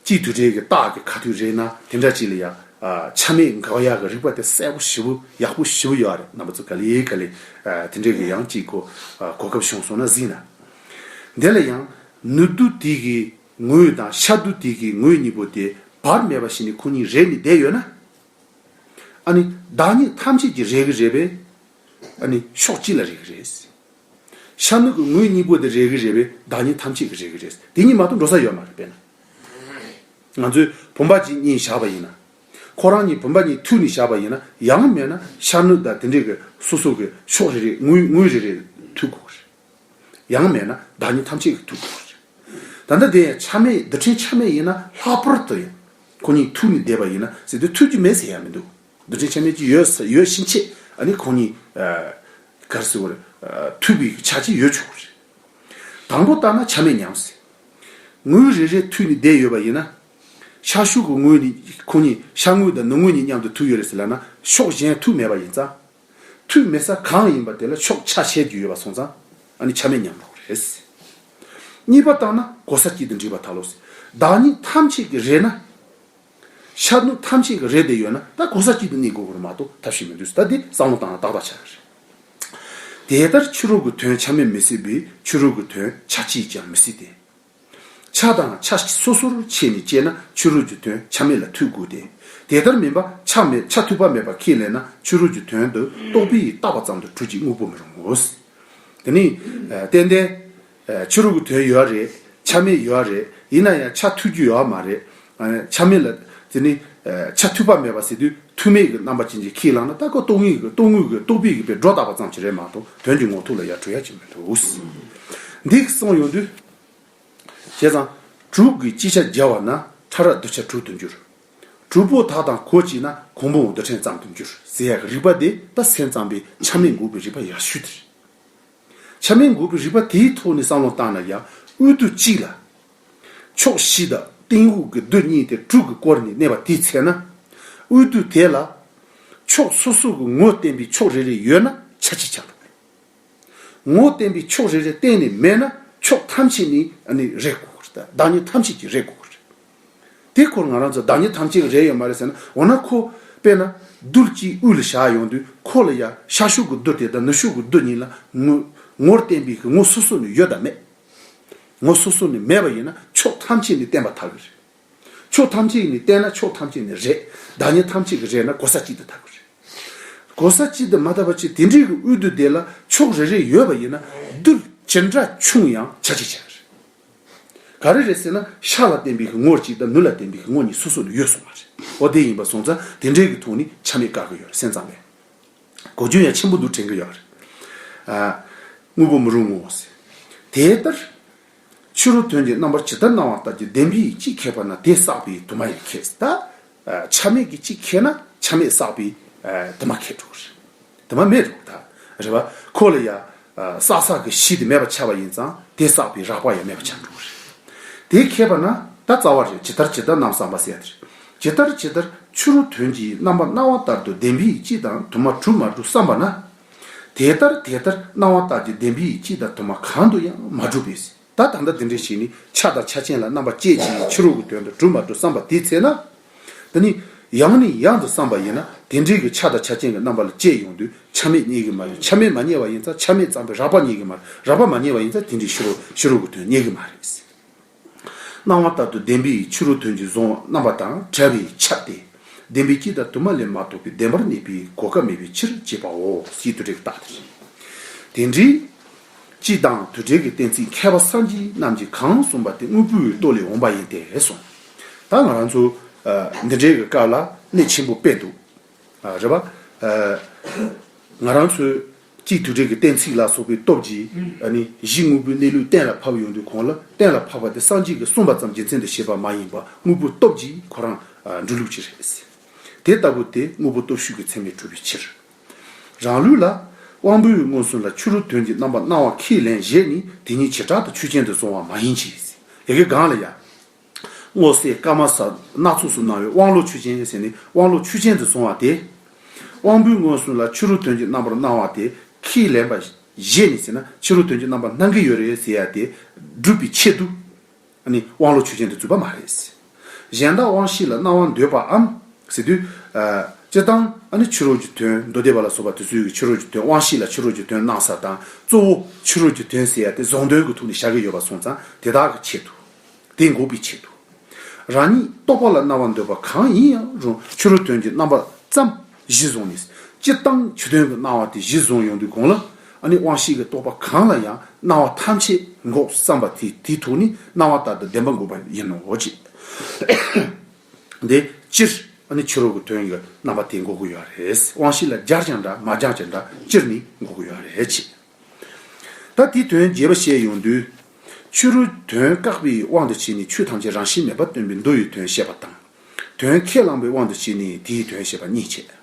གཅིག་དུས་འགྲེལ་གྱི་རྟགས་ཀྱི་ཁ་ཐུག་རེད་ན་དེ་འདྲ་ཅིག་ལ་ཡང་། ཨ། ཆ་མེད་འགལ་བ་ཡག་གི་རིགས་པ་དེ་གསལ་པོ་ཞེ་པོ་ཡག་པོ་ཞེ་པོ་ཡོད་རེད། རྣམ་པ་ཚོ་ག་ལེ་ག་ལེ། ཨ། དེ་འདྲའི་གི་ཡང་གཅིག་གོ། ཨ། གོ་སྐབས་བྱུང་སོང་ན་གཟིགས་ན། འདི་ལ་ཡང་ནུས་རྡུལ་དེ་གི་ངོས་དང་ཤར་རྡུལ་དེ་གི་ངོས་གཉིས་པོ་དེ་བར་མེད་པ་ཞིག་ནས་ཁོ་གཉིས་རེག་ནས་བསྡད་ཡོད་ན། ཨ་ནི་བདག་ཉིད་ཐམས་ཅད་ཀྱིས་རེག་གི་རེད་པས། ཨ་ནི་ཕྱོགས་གཅིག་ལ་རེག་གི་རེད། ཤར་ནུབ་ཀྱི་ངོས་གཉིས་པོ་དེ་རེག་གི་རེད་པས་བདག་ཉིད་ཐམས་ཅད་ཀྱིས་རེག་གི་རེད། དེ་གཉིས་མ་གཏོགས་འགྲོ་ས་ཡོད་མ་རེད། དཔེར་ན། ང་ཚོས་བུམ་པ་གཅིག་གཉིས་བཞག་པ་ཡིན་ན། ཁོ་རང་གཉིས་བུམ་པ་གཉིས་མཐུད་ནས་བཞག་པ་ཡིན་ན་ཡང་མེད་ན་ཤར་ནུབ་དང་དེ་འདྲའི་གི་སོ་སོ་གི་ཕྱོགས་རེ་རེ་ངོས་ངོས་རེ་རེ་མཐུད་དགོས་རེད། ཡང་མེད་ན་བདག་ཉིད་ཐམས་ཅད་ཀྱིས་མཐུད་དགོས་རེད། ད་ལྟ་དེ་ཡང་ཆ་མེད་རྡུལ་ཕྲན་ཆ་མེད་ཡིན་ན་ལྷག་པར་དུ་ཡང་ཁོ་གཉིས་མཐུད་ནས་བསྡད་པ་ཡིན་ན་ཟེར་དུས་མཐུད་རྒྱུ་མེད་ཟེར་ཡ་མི་འདུག་རྡུལ་ཕྲན་ཆ་མེད་ཅིག་ཡོད་ས་ཡོད་ཕྱིན་ཆད་ཨ་ནི་ཁོ་གཉིས། ཨ། ག་རེ་ཟེར་དགོས་རེད། ཨ། མཐུད་པའི་ཆ་གཅིག་ཡོད་ཆོག་གི་རེད། དང་པོ་ལྟར་ན་ཆ་མེད་སྙམ་ཟེར། ངོས་རེ་རེ་མཐུད་ནས་བསྡད་ཡོད་པ་ཡིན་ན། ཤར་ཕྱོགས་ཀྱི་ངོས་ནི་ཁོ་གཉིས་ཤར་ངོས་དང་ནུབ་ངོས་གཉིས་མཉམ་དུ་མཐུད་ཡོད་རེད་ཟེར་ལབ་ན་ཕྱོགས་གཞན་མཐུད་མེད་པ་ཡིན་ཙང་། མཐུད་མེད་ས་གང་ཡིན་པ་དེ་ལ་ཕྱོགས་ཆ་བྱེད་རྒྱུ་ཡོད་པ་སོང་ཙང་ཨ་ནི་ཆ་མེད་སྙམ་འགྲོ་གི་རེད། གཉིས་པ་ལྟར་ན་གོ་ས་གཅིག་ཏུ་འདྲེས་པར་ཐལ་ལོ་ཟེར། བདག་ཉིད་ཐམས་ཅད་ཀྱིས་རེག་ན། ཤར་ནུབ་ཐམས་ཅད་ཀྱིས་རེག་བསྡད་ཡོད་ན་ད་གོ་ས་གཅིག་ཏུ་གནས་དགོས་ཀྱི་རེད་མ་གཏོགས་ཐབས་ཤེས་མི་འདུག་ད་འདི་བསམ་བློ་བཏང་ན་ཏག་ཏག་ཆགས་ཀྱི་རེད། དེ་ལྟར་ཕྱི་རོལ་གྱི་དོན་ཆ་མེད་མི་སྲིད་པས་ཕྱི་རོལ་གྱི་དོན་ཆ་གཅིག་ཀྱང་མི་སྲིད་དེ། ཆ་དང་ཆ་སོ་སོར་ཕྱེ་ནས་དཔྱད་ན་ཕྱི་རོལ་གྱི་དོན་ཆ་མེད་ལ་ཐུག་དགོས་ཏེ། དེ་ལྟར་མིན་པ་ཆ་མེད་ཆ་ཐུག་པ་མེད་པར་ཁས་ལེན་ན་ཕྱི་རོལ་གྱི་དོན་དུ་རྟོག་པས་བཏགས་པ་ཙམ་དུ་གྲུབ་ཅིང་དངོས་པོ་མི་རུང་ངོ་། དེ་ནི་ཏན་ཏན་ཕྱི་རོལ་གྱི་དོན་ཡོད་རེད། ཆ་མེད་ཡོད་རེད། ཡིན་ན་ཡང་ཆ་ཐུག་རྒྱུ་ཡོད་མ་རེད། ཆ་མེད་ལ་དེ་ནི་ཆ་ཐུག་པ་མེད་པ་ཟེར་དུས་ཐུག་མེད་ཀྱི་རྣམ་པ་ཅན་གྱིས་ཁས་བླངས་ན་ད་ཁོ་རྟོག་ངེས་ཀྱི་རྟོག་ངེས་ཀྱི་རྟོག་པས་ཀྱི་པའི་སྒྲོ་བཏགས་པ་ཙམ་ཞིག་རེད་མ་གཏོགས་དོན་གྱི་ངོ་ཐོག་ལ་ཡར་གྲུབ་ཡ་ཅིག་མི་འདུག་འདི་གསུངས་ཡོང་དུས། བྱས་ཙང་། དྲུག་གི་སྤྱི་ཆ་བརྒྱབ་པ་ན་ཕྲ་རགས་རྡུལ་ཆ་དྲུག་ཏུ་འགྱུར། དྲུག་པོ་དག་དང་གོ་གཅིག་ན་གོང་བུའམ་རྡུལ་ཕྲན་ཙམ་དུ་འགྱུར་ཟེར་ཡག་གི་རིགས་པ་དེ་ད་སེམས་ཙམ་པའི་ཆ་མེད་འགོག་པའི་རིགས་པ་ཡག་ཤོས་དེ་རེད། ཆ་མེད་འགོག་པའི་རིགས་པ་དེའི་ཐོག་ནས་བསམ་བློ་བཏང་ན་ཡང་དབུས་རྡུལ་གཅིག་ལ། ཕྱོགས་བཞི་དང་སྟེང་འོག་གི་རྡུལ་གཉིས་ཏེ་དྲུག་གིས་བསྐོར་ནས་གནས་པ་དེའི་ཚེ་ན། དབུས་རྡུལ་དེ་ལ། ཕྱོགས་སོ་སོ་གི་ངོས་བསྟན་པའི་ཕྱོགས་རེ་རེ་ཡོད་ན་ཆ་གཅིག་ཆགས་འགྲོ། ངོས་བསྟན་པའི་ཕྱོགས་རེ་རེ་གཏན་ནས་མེད་ན་ཕྱོགས་ཐམས་ཅད་ནས་ཨ་ནི་རེད་དགོས་ཀྱི་རེད། བདག་ཉིད་ཐམས་ཅད་ཀྱི་རེད་དགོས་ཀྱི་རེད། དེ་ཁོ་ང་རང་ཚོ་བདག་ཉིད་ཐམས་ཅད་ཀྱི་རེད་ཡོད་མ་རེད་ཟེར་ན། འོ་ན་ཁོ་དཔེར་ན་རྡུལ་གཅིག་དབུས་ལ་བཞག་ཡོང་དུས་ཁོ་ལ་ཡ་ཤར་ཕྱོགས་ཀྱི་རྡུལ་དེ་དང་ནུབ་ཕྱོགས་ཀྱི་རྡུལ་གཉིས་ལ་ངོས་ངོས་བསྟན་པའི་གི་ངོས་སོ་སོ་ནས་ཡོད་དང་མེད། ངོས་སོ་སོ་ནས་མེད་པ་ཡིན་ན་ཕྱོགས་ཐམས་ཅད་ནས་བསྟན་པ་ཐལ་གྱི་རེད། ཕྱོགས་ཐམས་ཅད་ནས་བསྟན་ན་ཕྱོགས་ཐམས་ཅད་ནས་རེད། བདག་ཉིད་ཐམས་ཅད་ཀྱི་རེད་ན་གོ་ས་གཅིག་ཏུ་ཐལ་གྱི་རེད། གོ་ས་གཅིག་ཏུ་མ་ཐལ་བ་ཅིག་དེ་འདྲའི་གི་དབུས་རྡུལ་དེ་ལ་ཕྱོགས་རེ་རེ་ཡོད་པ་ཡིན་ན་རྡུལ་ཇི་འདྲ་ཆུང་ཡང་ཆ་གཅིག་ཆགས་རེད། ག་རེ་རེད་ཟེར་ན་ཤར་ལ་བསྟན་པའི་གི་ངོས་གཅིག་དང་ནུབ་ལ་བསྟན་པའི་གི་ངོས་གཉིས་སོ་སོ་ལ་ཡོད་སོང་བ་རེད། འོ་དེ་ཡིན་པ་སོང་ཙང་དེ་འདྲའི་གི་ཐོག་ནས་ཆ་མེད་བཀག་གི་ཡོད་རེད། སེམས་ཙམ་པས། གོ་རྒྱུ་ཡང་ཆེན་པོ་འདུག་དྲན་གི་ཡོད་རེད། ཨ། དངོས་པོ་མི་རུང་ངོ་། དེ་ལྟར། ཕྱི་རོལ་དོན་གྱི་རྣམ་པར་ཇི་ལྟར་སྣང་བ་ལྟར་གྱི་བདེན་པའི་གཅིག་ཁེགས་པ་ན་དེ་བསགས་པའི་དུ་མ་ཡང་ཁེགས། ད། ཆ་མེད་ཀྱི་གཅིག་ཁེགས་ན་ཆ་མེད་བསགས་པའི་དུ་མ་ཁེགས་འགྲོ་གི་རེད། དུ་མ་མེད་འགྲོ་གི་ད། རེད་བ། ཁོ་ལ་ཡ། བསགས་བསགས་ཀྱི་གཞི་དེ་མེད་པ་ཆགས་པ་ཡིན་ཙང་དེ་བསགས་པའི་རགས་པ་ཡང་མེད་པ་ཆགས་འགྲོ་གི་རེད། དེ་ཁེགས་པ་ན་ད་རྩ་བ་རེད། ཇི་ལྟར་ཇི་ལྟར་རྣམ་བསམ་པ་ཟེར་ཡ་དེ་རེད། ཇི་ལྟར་ཇི་ལྟར་ཕྱི་རོལ་དོན་གྱི་རྣམ་པར་སྣང་བ་ལྟར་དུ་བདེན་པའི་གཅིག་དང་དུ་མ་གྲུབ་མ་གྲུབ་བསམ་པ་ན། དེ་ལྟར་དེ་ལྟར་སྣང་བ་ལྟར་གྱི་བདེན་པའི་གཅིག་དང་དུ་མ་གང་དུ་ཡང་མ་གྲུབ་པས། ད་ད་ལྟ་འདི་འདྲའི་ཞིག་ནི་ཆ་དང་ཆ་ཅན་ལ་རྣམ་པ་བཅད་ཅིང་ཕྱི་རོལ་གྱི་དོན་དུ་གྲུབ་མ་གྲུབ་བསམ་པ་དེའི་ཚེ་ན། འདི་ནི་ཡང་ནས་ཡང་དུ་བསམ་པ་ཡིན་ན་དེ་འདྲའི་གི་ཆ་དང་ཆ་ཅན་གྱི་རྣམ་པ་ལ་བཅད་ཡོང་དུས་ཆ་མེད་རྙེད་ཀྱི་མ་རེད། ཆ་མེད་མ་རྙེད་པ་ཡིན་ཙང་ཆ་མེད་ཙམ་པའི་རགས་པ་རྙེད་ཀྱི་མ་རེད། རགས་པ་མ་རྙེད་པ་ཡིན་ཙང་དེ་འདྲའི་ཕྱི་རོལ་ཕྱི་རོལ་གྱི་དོན་རྙེད་ཀྱི་མ་རེད། སྣང་བ་ལྟར་དུ་བདེན་པའི་ཕྱི་རོལ་དོན་གྱི་གཟུང་བ་རྣམ་པ་དང་བྲལ་བའི་ཆ་སྟེ། བདེན་པའི་གཅིག་དང་དུ་མ་ལས་མ་གཏོགས་པའི་བདེན་པར་གནས་པའི་གོ་སྐབས་མེད་པའི་ཕྱིར་བྱེད་པའོ། ཞེས་དུ་རིགས་བརྟག་སྟེ། དེ་འདྲའི་སྤྱི་དང་དུ་བྲལ་གྱི་གཏན་ཚིགས་མཁས་པ་སངས་རྒྱས་རྣམས་ཀྱིས་གང་གསུངས་པ་དེ་དངོས་པོའི་རྟོག་ལས་འོངས་པ་ཡིན་ཏེ་གསུངས། ད་ང་རང་ཚོ་འདི་འདྲའི་གི་སྐབས་ལ་གནད་ཆེན་པོ་དཔེ་འདུག་རེད་པ། ང་རང་ཚོས་གཅིག་དུ་བྲལ་གྱི་གཏན་ཚིགས་ལ་སོགས་པའི་སྟོབས་ཀྱིས་ཨ་ནི་གཞི་དངོས་པོའི་གནས་ལུགས་གཏན་ལ་ཕབ་ཡོང་དུས་གོང་ལ་གཏན་ལ་ཕབ་པ་དེ་སངས་རྒྱས་ཀྱིས་གསུངས་པ་ཙམ་རྒྱུ་མཚན་དུ་བྱས་པ་མ་ཡིན་པ་དངོས་པོའི་སྟོབས་ཀྱིས་ཁོ་རང་འགྲུབ་ལུགས་ཅིག་རེད། དེ་ལྟ་བུ་དེ་དངོས་པོ་སྟོབས་ཞུགས་ཀྱི་ཚད་མས་གྲུབ་པའི་ཕྱིར། རང་ལུགས་ལ་དབང་པོའི་མངོན་སུམ་ལ་ཕྱི་རོལ་དོན་གྱི་རྣམ་པར་སྣང་བ་ཁས་ལེན་བྱས་ནས་དེ་ཉིད་བྱེ་བྲག་ཏུ་ཆོས་ཅན་དུ་བཟུང་བ་མ་ཡིན་གྱི། ཡ་གི་གང་ལ་ཡ། སྔོ་སེར་དཀར་དམར་སྣ་ཚོགས་སུ་སྣང་བའི་དབང་ལོག་ཆོས་ཅན་ཟེར་ནས་དབང་ལོག་ཆོས་ཅན་དུ་བཟུང་བ་དེ། དབང་པོའི་མངོན་སུམ་ལ་ཕྱི་རོལ་དོན་གྱི་རྣམ་པར་སྣང་བ་དེ་ཁས་ལེན་པ་བཞེད་ནས་ཟེར་ན་ཕྱི་རོལ་དོན་གྱི་རྣམ་པར་སྣང་གི་ཡོད་རེད་ཟེར་ཡ་དེ་སྒྲུབ་པའི་ཆེད་དུ། ཨ་ནི་དབང་ལོག་ཆོས་ཅན་དུ་འཛུད་པ་མ་རེད། གཞན་དག་དབང་ཤེས་ལ་སྣང་བ་འདོད་པའམ་ཟེར་དུས། སྤྱིར་བཏང་ཨ་ནི་ཕྱི་རོལ་གྱི་དོན་མདོ་སྡེ་པ་ལ་སོགས་པ་དེ་ཚོའི་ཕྱི་རོལ་གྱི་དོན་དབང་ཤེས་ལ་ཕྱི་རོལ་གྱི་དོན་སྣང་ས་དང་གཙོ་བོ་ཕྱི་རོལ་གྱི་དོན་ཟེར་ཡ་དེ་བཟང་དོན་གྱི་ཐོག་ནས་བཞག་གི་ཡོད་པ་སོང་ཙང་དེ་དག་གི་ཆེད་དུ། དེ་འགོག་པའི་ཆེད་དུ། རང་ཉིད་རྟོག་པ་ལ་སྣང་བ་འདོད་པ་གང་ཡིན་ཡང་རུང་ཕྱི་རོལ་དོན་གྱི་རྣམ་པ་ཙམ་གཞི་བཟུང་ནས་སྤྱིར་བཏང་ཕྱི་དོན་གྱི་སྣང་བ་དེ་གཞི་བཟུང་ཡོང་དུས་གོང་ལ་ཨ་ནི་དབང་ཤེས་ཀྱི་རྟོག་པ་གང་ལ་ཡང་སྣང་བ་ཐམས་ཅད་འགོག་བསམ་པ་དེ་དེའི་ཐོག་ནས་སྣང་བ་ལྟར་དུ་བདེན་པ་འགོག་པ་ཡིན་ནོ་ཅེས། འདི་སྤྱིར་ཨ་ནི་ཕྱི་རོལ་གྱི་དོན་གྱི་རྣམ་པ་དེ་འགོག་གི་ཡོད་རེད། དབང་ཤེས་ལ་སྦྱར་ཀྱང་འདྲ་མ་སྦྱར་ཀྱང་འདྲ་སྤྱིར་ནི་འགོག་གི་ཡོད་རེད་ཅེས། ད་དེའི་དོན་རྒྱས་པ་བཤད་ཡོང་དུས། ཕྱི་རོལ་དོན་བཀག་པའི་དབང་དུ་བྱས་ནས་ཆོས་ཐམས་ཅད་རང་བཞིན་མེད་པར་སྟོན་པའི་མདོ་ཡི་དོན་བཤད་པ་དང་། དོན་ཁས་བླངས་པའི་དབང་དུ་བྱས་ནས་དེའི་དོན་བཤད་པ་གཉིས་བྱས།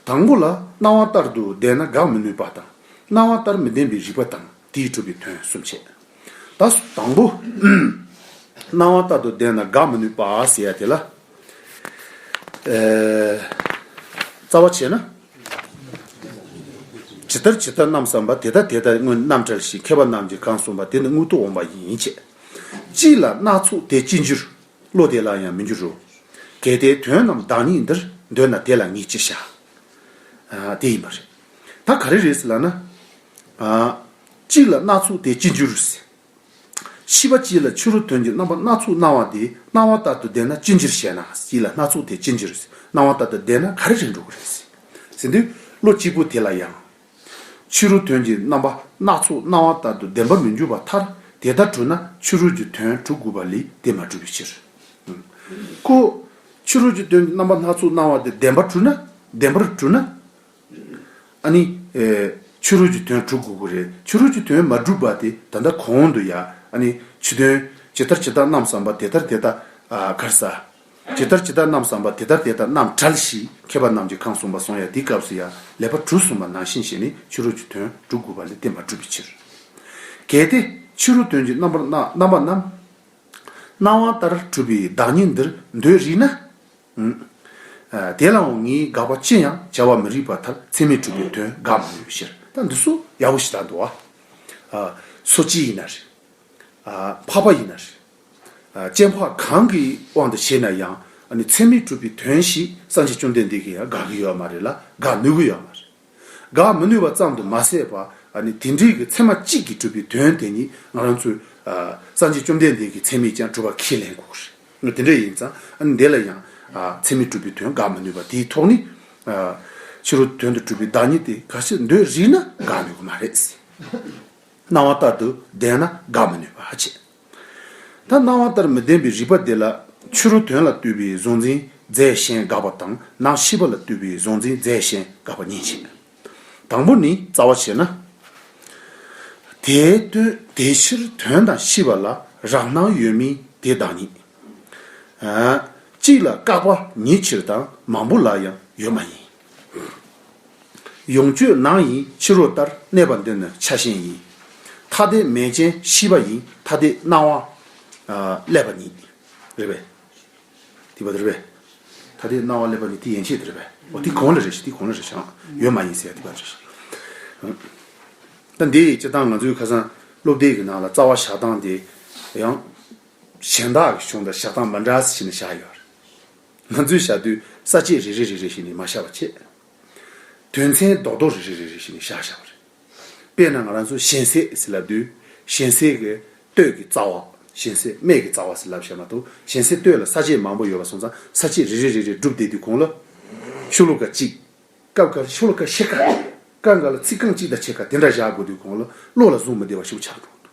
དང་པོ་ལ་སྣང་བ་ལྟར་དུ་བདེན་ན་དགག་མི་ནུས་པ་དང་། སྣང་བ་ལྟར་མི་བདེན་པའི་རིགས་པ་དང་དེས་གྲུབ་པའི་དོན་གསུམ་བྱས། ད་དང་པོ། སྣང་བ་ལྟར་དུ་བདེན་ན་དགག་མི་ནུས་པ་ཟེར་ཡ་དེ་ལ། ཨེ། རྩ་བ་བྱས་ན། ཇི་ལྟར་ཇི་ལྟར་རྣམ་བསམ་པ་དེ་ལྟ་དེ་ལྟར་དངོས་རྣམ་བྲལ་ཞིང་མཁས་པ་རྣམས་ཀྱིས་གང་གསུངས་པ་དེ་ནི་དངོས་རྟོགས་འོང་བ་ཡིན་ཕྱིར། གཅིག་ལ་སྣ་ཚོགས་དེ་ཅི་འགྱུར། བློ་དེ་ལ་ཡང་མི་འགྱུར་རོ། གལ་ཏེ་དོན་རྣམས་བདག་ཉིད་འདིར་འདོད་ན་དེ་ལ་ངས་ཅི་བྱ། ཨ། དེ་ཡིན་པ་རེད། ད་ག་རེ་རེད་ཟེར་ལབ་ན། ཨ། གཅིག་ལ་སྣ་ཚོགས་དེ་ཅི་འགྱུར་ཟེར། ཤེས་པ་གཅིག་ལ་ཕྱི་རོལ་དོན་གྱི་རྣམ་པ་སྣ་ཚོགས་སྣང་བ་དེ་སྣང་བ་ལྟར་དུ་བདེན་ན་ཅི་འགྱུར་ཞེ་ན། གཅིག་ལ་སྣ་ཚོགས་དེ་ཅི་འགྱུར། སྣང་བ་ལྟར་དུ་བདེན་ན་ག་རེ་རེད་འགྲོ་གི་རེད་ཟེར་དུས། བློ་གཅིག་པུ་དེ་ལ་ཡང་། ཕྱི་རོལ་དོན་གྱི་རྣམ་པ་སྣ་ཚོགས་སྣང་བ་ལྟར་དུ་བདེན་པར་མི་འགྱུར་བར་ཐལ། དེ་ལྟར་གྲུབ་ན་ཕྱི་རོལ་གྱི་དོན་གྲུབ་དགོས་པ་ལས་དེ་མ་གྲུབ་པའི་ཕྱིར། ཁོ། ཕྱི་རོལ་གྱི་དོན་གྱི་རྣམ་པ་སྣ་ཚོགས་སྣང་བ་དེ་བདེན་པར་གྲུབ་ན། བདེན་པར་གྲུབ་ན། ཨ་ནི། ཨེ། ཕྱི་རོལ་གྱི་དོན་གྲུབ་དགོས་ཀྱི་རེད། ཕྱི་རོལ་གྱི་དོན་མ་གྲུབ་པ་དེ་ད་ལྟ་གོང་དུ་ཡ། ཨ་ནི་ཕྱི་དོན་ཇི་ལྟར་ཇི་ལྟར་རྣམ་བསམས་པ་དེ་ལྟར་དེ་ལྟར། ཨ། གར་ས། ཇི་ལྟར་ཇི་ལྟར་རྣམ་བསམས་པ་དེ་ལྟར་དེ་ལྟར་རྣམ་བྲལ་ཞེས་མཁས་པ་རྣམས་ཀྱིས་གང་གསུངས་པ་གསུང་ཡ་དེའི་སྐབས་སུ་ཡ་ལེགས་པར་གྲུབ་གསུངས་པ་ནང་བཞིན་བྱས་ནས་ཕྱི་རོལ་གྱི་དོན་གྲུབ་དགོས་པ་ལས་དེ་མ་གྲུབ་པའི་ཕྱིར། གལ་ཏེ་ཕྱི་རོལ་དོན་གྱི་རྣམ་པར་སྣང་རྣམ་པ་རྣམས། སྣང་བ་ལྟར་གྲུབ་པའི་བདག་ཉིད་འདིར་འདོད་རིགས་ན། ཨ། དེ་ལའང་ངས་དགག་པ་ཅི་ཡང་བྱ་བ་མི་རིགས་པར་ཐལ། ཚད་མས་གྲུབ་པའི་དོན་དགག་མི་ནུས་པའི་ཕྱིར། ད་འདི་ཚོ་ཡག་པོ་ཞིག་ལྟ་འདུག་ཨ། ཨ། སོ་སྐྱེ་ཡིན་ན་རེད། ཨ། འཕགས་པ་ཡིན་ན་རེད། ཨ། སྐྱེ་འཕགས་གང་གི་དབང་དུ་བྱས་ན་ཡང་། ཨ་ནི་ཚད་མས་གྲུབ་པའི་དོན་ཞིག་སངས་རྒྱས་བཅོམ་ལྡན་འདས་ཀྱིས་ཡང་དགག་གི་ཡོད་མ་རེད་ལ། དགག་ནུས་ཀྱི་ཡོད་མ་རེད། དགག་མི་ནུས་པ་ཙམ་དུ་མ་ཟད་པ། ཨ་ནི་དེ་འདྲའི་གི་ཚད་མ་གཅིག་གིས་གྲུབ་པའི་དོན་དེ་ཉིད་ང་རང་ཚོས། ཨ། སངས་རྒྱས་བཅོམ་ལྡན་འདས་ཀྱི་ཚད་མས་ཀྱང་གྲུབ་པ་ཁས་ལེན་དགོས་ཀྱི་རེད། དེ་འདྲ་ཡིན་ཙང་། ཨ་ནི་འདི་ལ་ཡང་། ཨ། ཚད་མས་གྲུབ་པའི་དོན་དགག་མི་ནུས་པ་དེའི་ཐོག་ནས། ཨ། ཕྱི་རོལ་དོན་དུ་གྲུབ་པའི་བདག་ཉིད་དེ་གལ་སྲིད་འདོད་རིགས་ན་དགག་ནུས་ཀྱི་མ་རེད། སྣང་བ་ལྟར་དུ་བདེན་ན་དགག་མི་ནུས་པ་ཧ་ཅེ། ད་སྣང་བ་ལྟར་མི་བདེན་པའི་རིགས་པ་དེ་ལ་ཕྱི་རོལ་དོན་ལ་ལྟོས་པའི་གཟུང་འཛིན་རྫས་གཞན་དགག་པ་དང་། ནང་ཤེས་པ་ལ་ལྟོས་པའི་གཟུང་འཛིན་རྫས་གཞན་དགག་པ་གཉིས་བྱེད། དང་པོ་ནི་རྩ་བ་བྱས་ན། དེའི་དོན་དེའི་ཕྱིར་དོན་དང་ཤེས་པ་ལ་རང་སྣང་ཡོད་མིན་དེ་བདག་ཉིད། ཨ། གཅིག་ལ་བཀག་པ་ཉིད་ཕྱིར་དང་མང་པོ་ལ་ཡང་ཡོད་མ་ཡིན། ཡོངས་གཅོད་ནང་ཡིན་ཕྱི་རོལ་ལྟར་གནས་པ་འདི་ནི་ཆ་ཤས་ཡིན། ཐ་དད་མེད་ཅན་ཤེས་པ་ཡིན་ཐ་དད་སྣང་བ། ཨ། སླད་པ་ཉིད། རེད་པས། དེ་བ་དེ་རེད་པས། ཐ་དད་སྣང་བ་སླད་པ་ཉིད་དེ་ཡན་ཆད་དེ་རེད་པས། འོ་དེ་གོང་ལ་རེད་ཤག་དེ་གོང་ལ་རེད་ཤག་ཡོད་མ་ཡིན་ཟེར་ཡ་དེ་བ་རེད་ཤག་ད་འདི་སྤྱིར་བཏང་ང་ཚོའི་ཁ་སང་སློབ་དེབ་ཀྱི་ནང་ལ་རྩ་བ་བཞག་སྟངས་དེ་ཡང་། གཞན་དག་གི་གཞུང་དང་བཞག་སྟངས་མི་འདྲ་ཟེར་ནས་བཞག་ཡོད་རེད། ང་ཚོས་བཞག་དུས་ས་བཅད་རེ་རེ་རེ་རེ་བྱས་ནས་མ་བཞག་པ་བྱས། དོན་ཚན་རྡོག་རྡོག་རེ་རེ་རེ་རེ་བྱས་ནས་བཞག་བཞག་པ་རེད། དཔེར་ན་ང་རང་ཚོ་གཞན་སེལ་ཟེར་ལབ་དུས། གཞན་སེལ་གྱི་སྟོད་ཀྱི་རྩ་བ། གཞན་སེལ་སྨད་ཀྱི་རྩ་བ་ཟེར་ལབ་བཞག་མ་གཏོགས། གཞན་སེལ་སྟོད་ལ་ས་བཅད་མང་པོ་ཡོད་པ་སོང་ཙང་ས་བཅད་རེ་རེ་རེ་རེ་བསྒྲུབས་བསྡད་དུས་གོང་ལ། ཤོ་ལོ་ཀ་གཅིག་སྐབས་འགའ་ལ་ཤོ་ལོ་ཀ་ཕྱེད་ཀ་སྐབས་འགའ་ལ་ཚིག་རྐང་གཅིག་དང་ཕྱེད་ཀ་དེ་འདྲ་བཞག་དགོས་དུས་གོང་ལ་བློ་ལ་བཟུང་མི་བདེ་བ་ཞིག་ཆགས་འགྲོ་འདུག་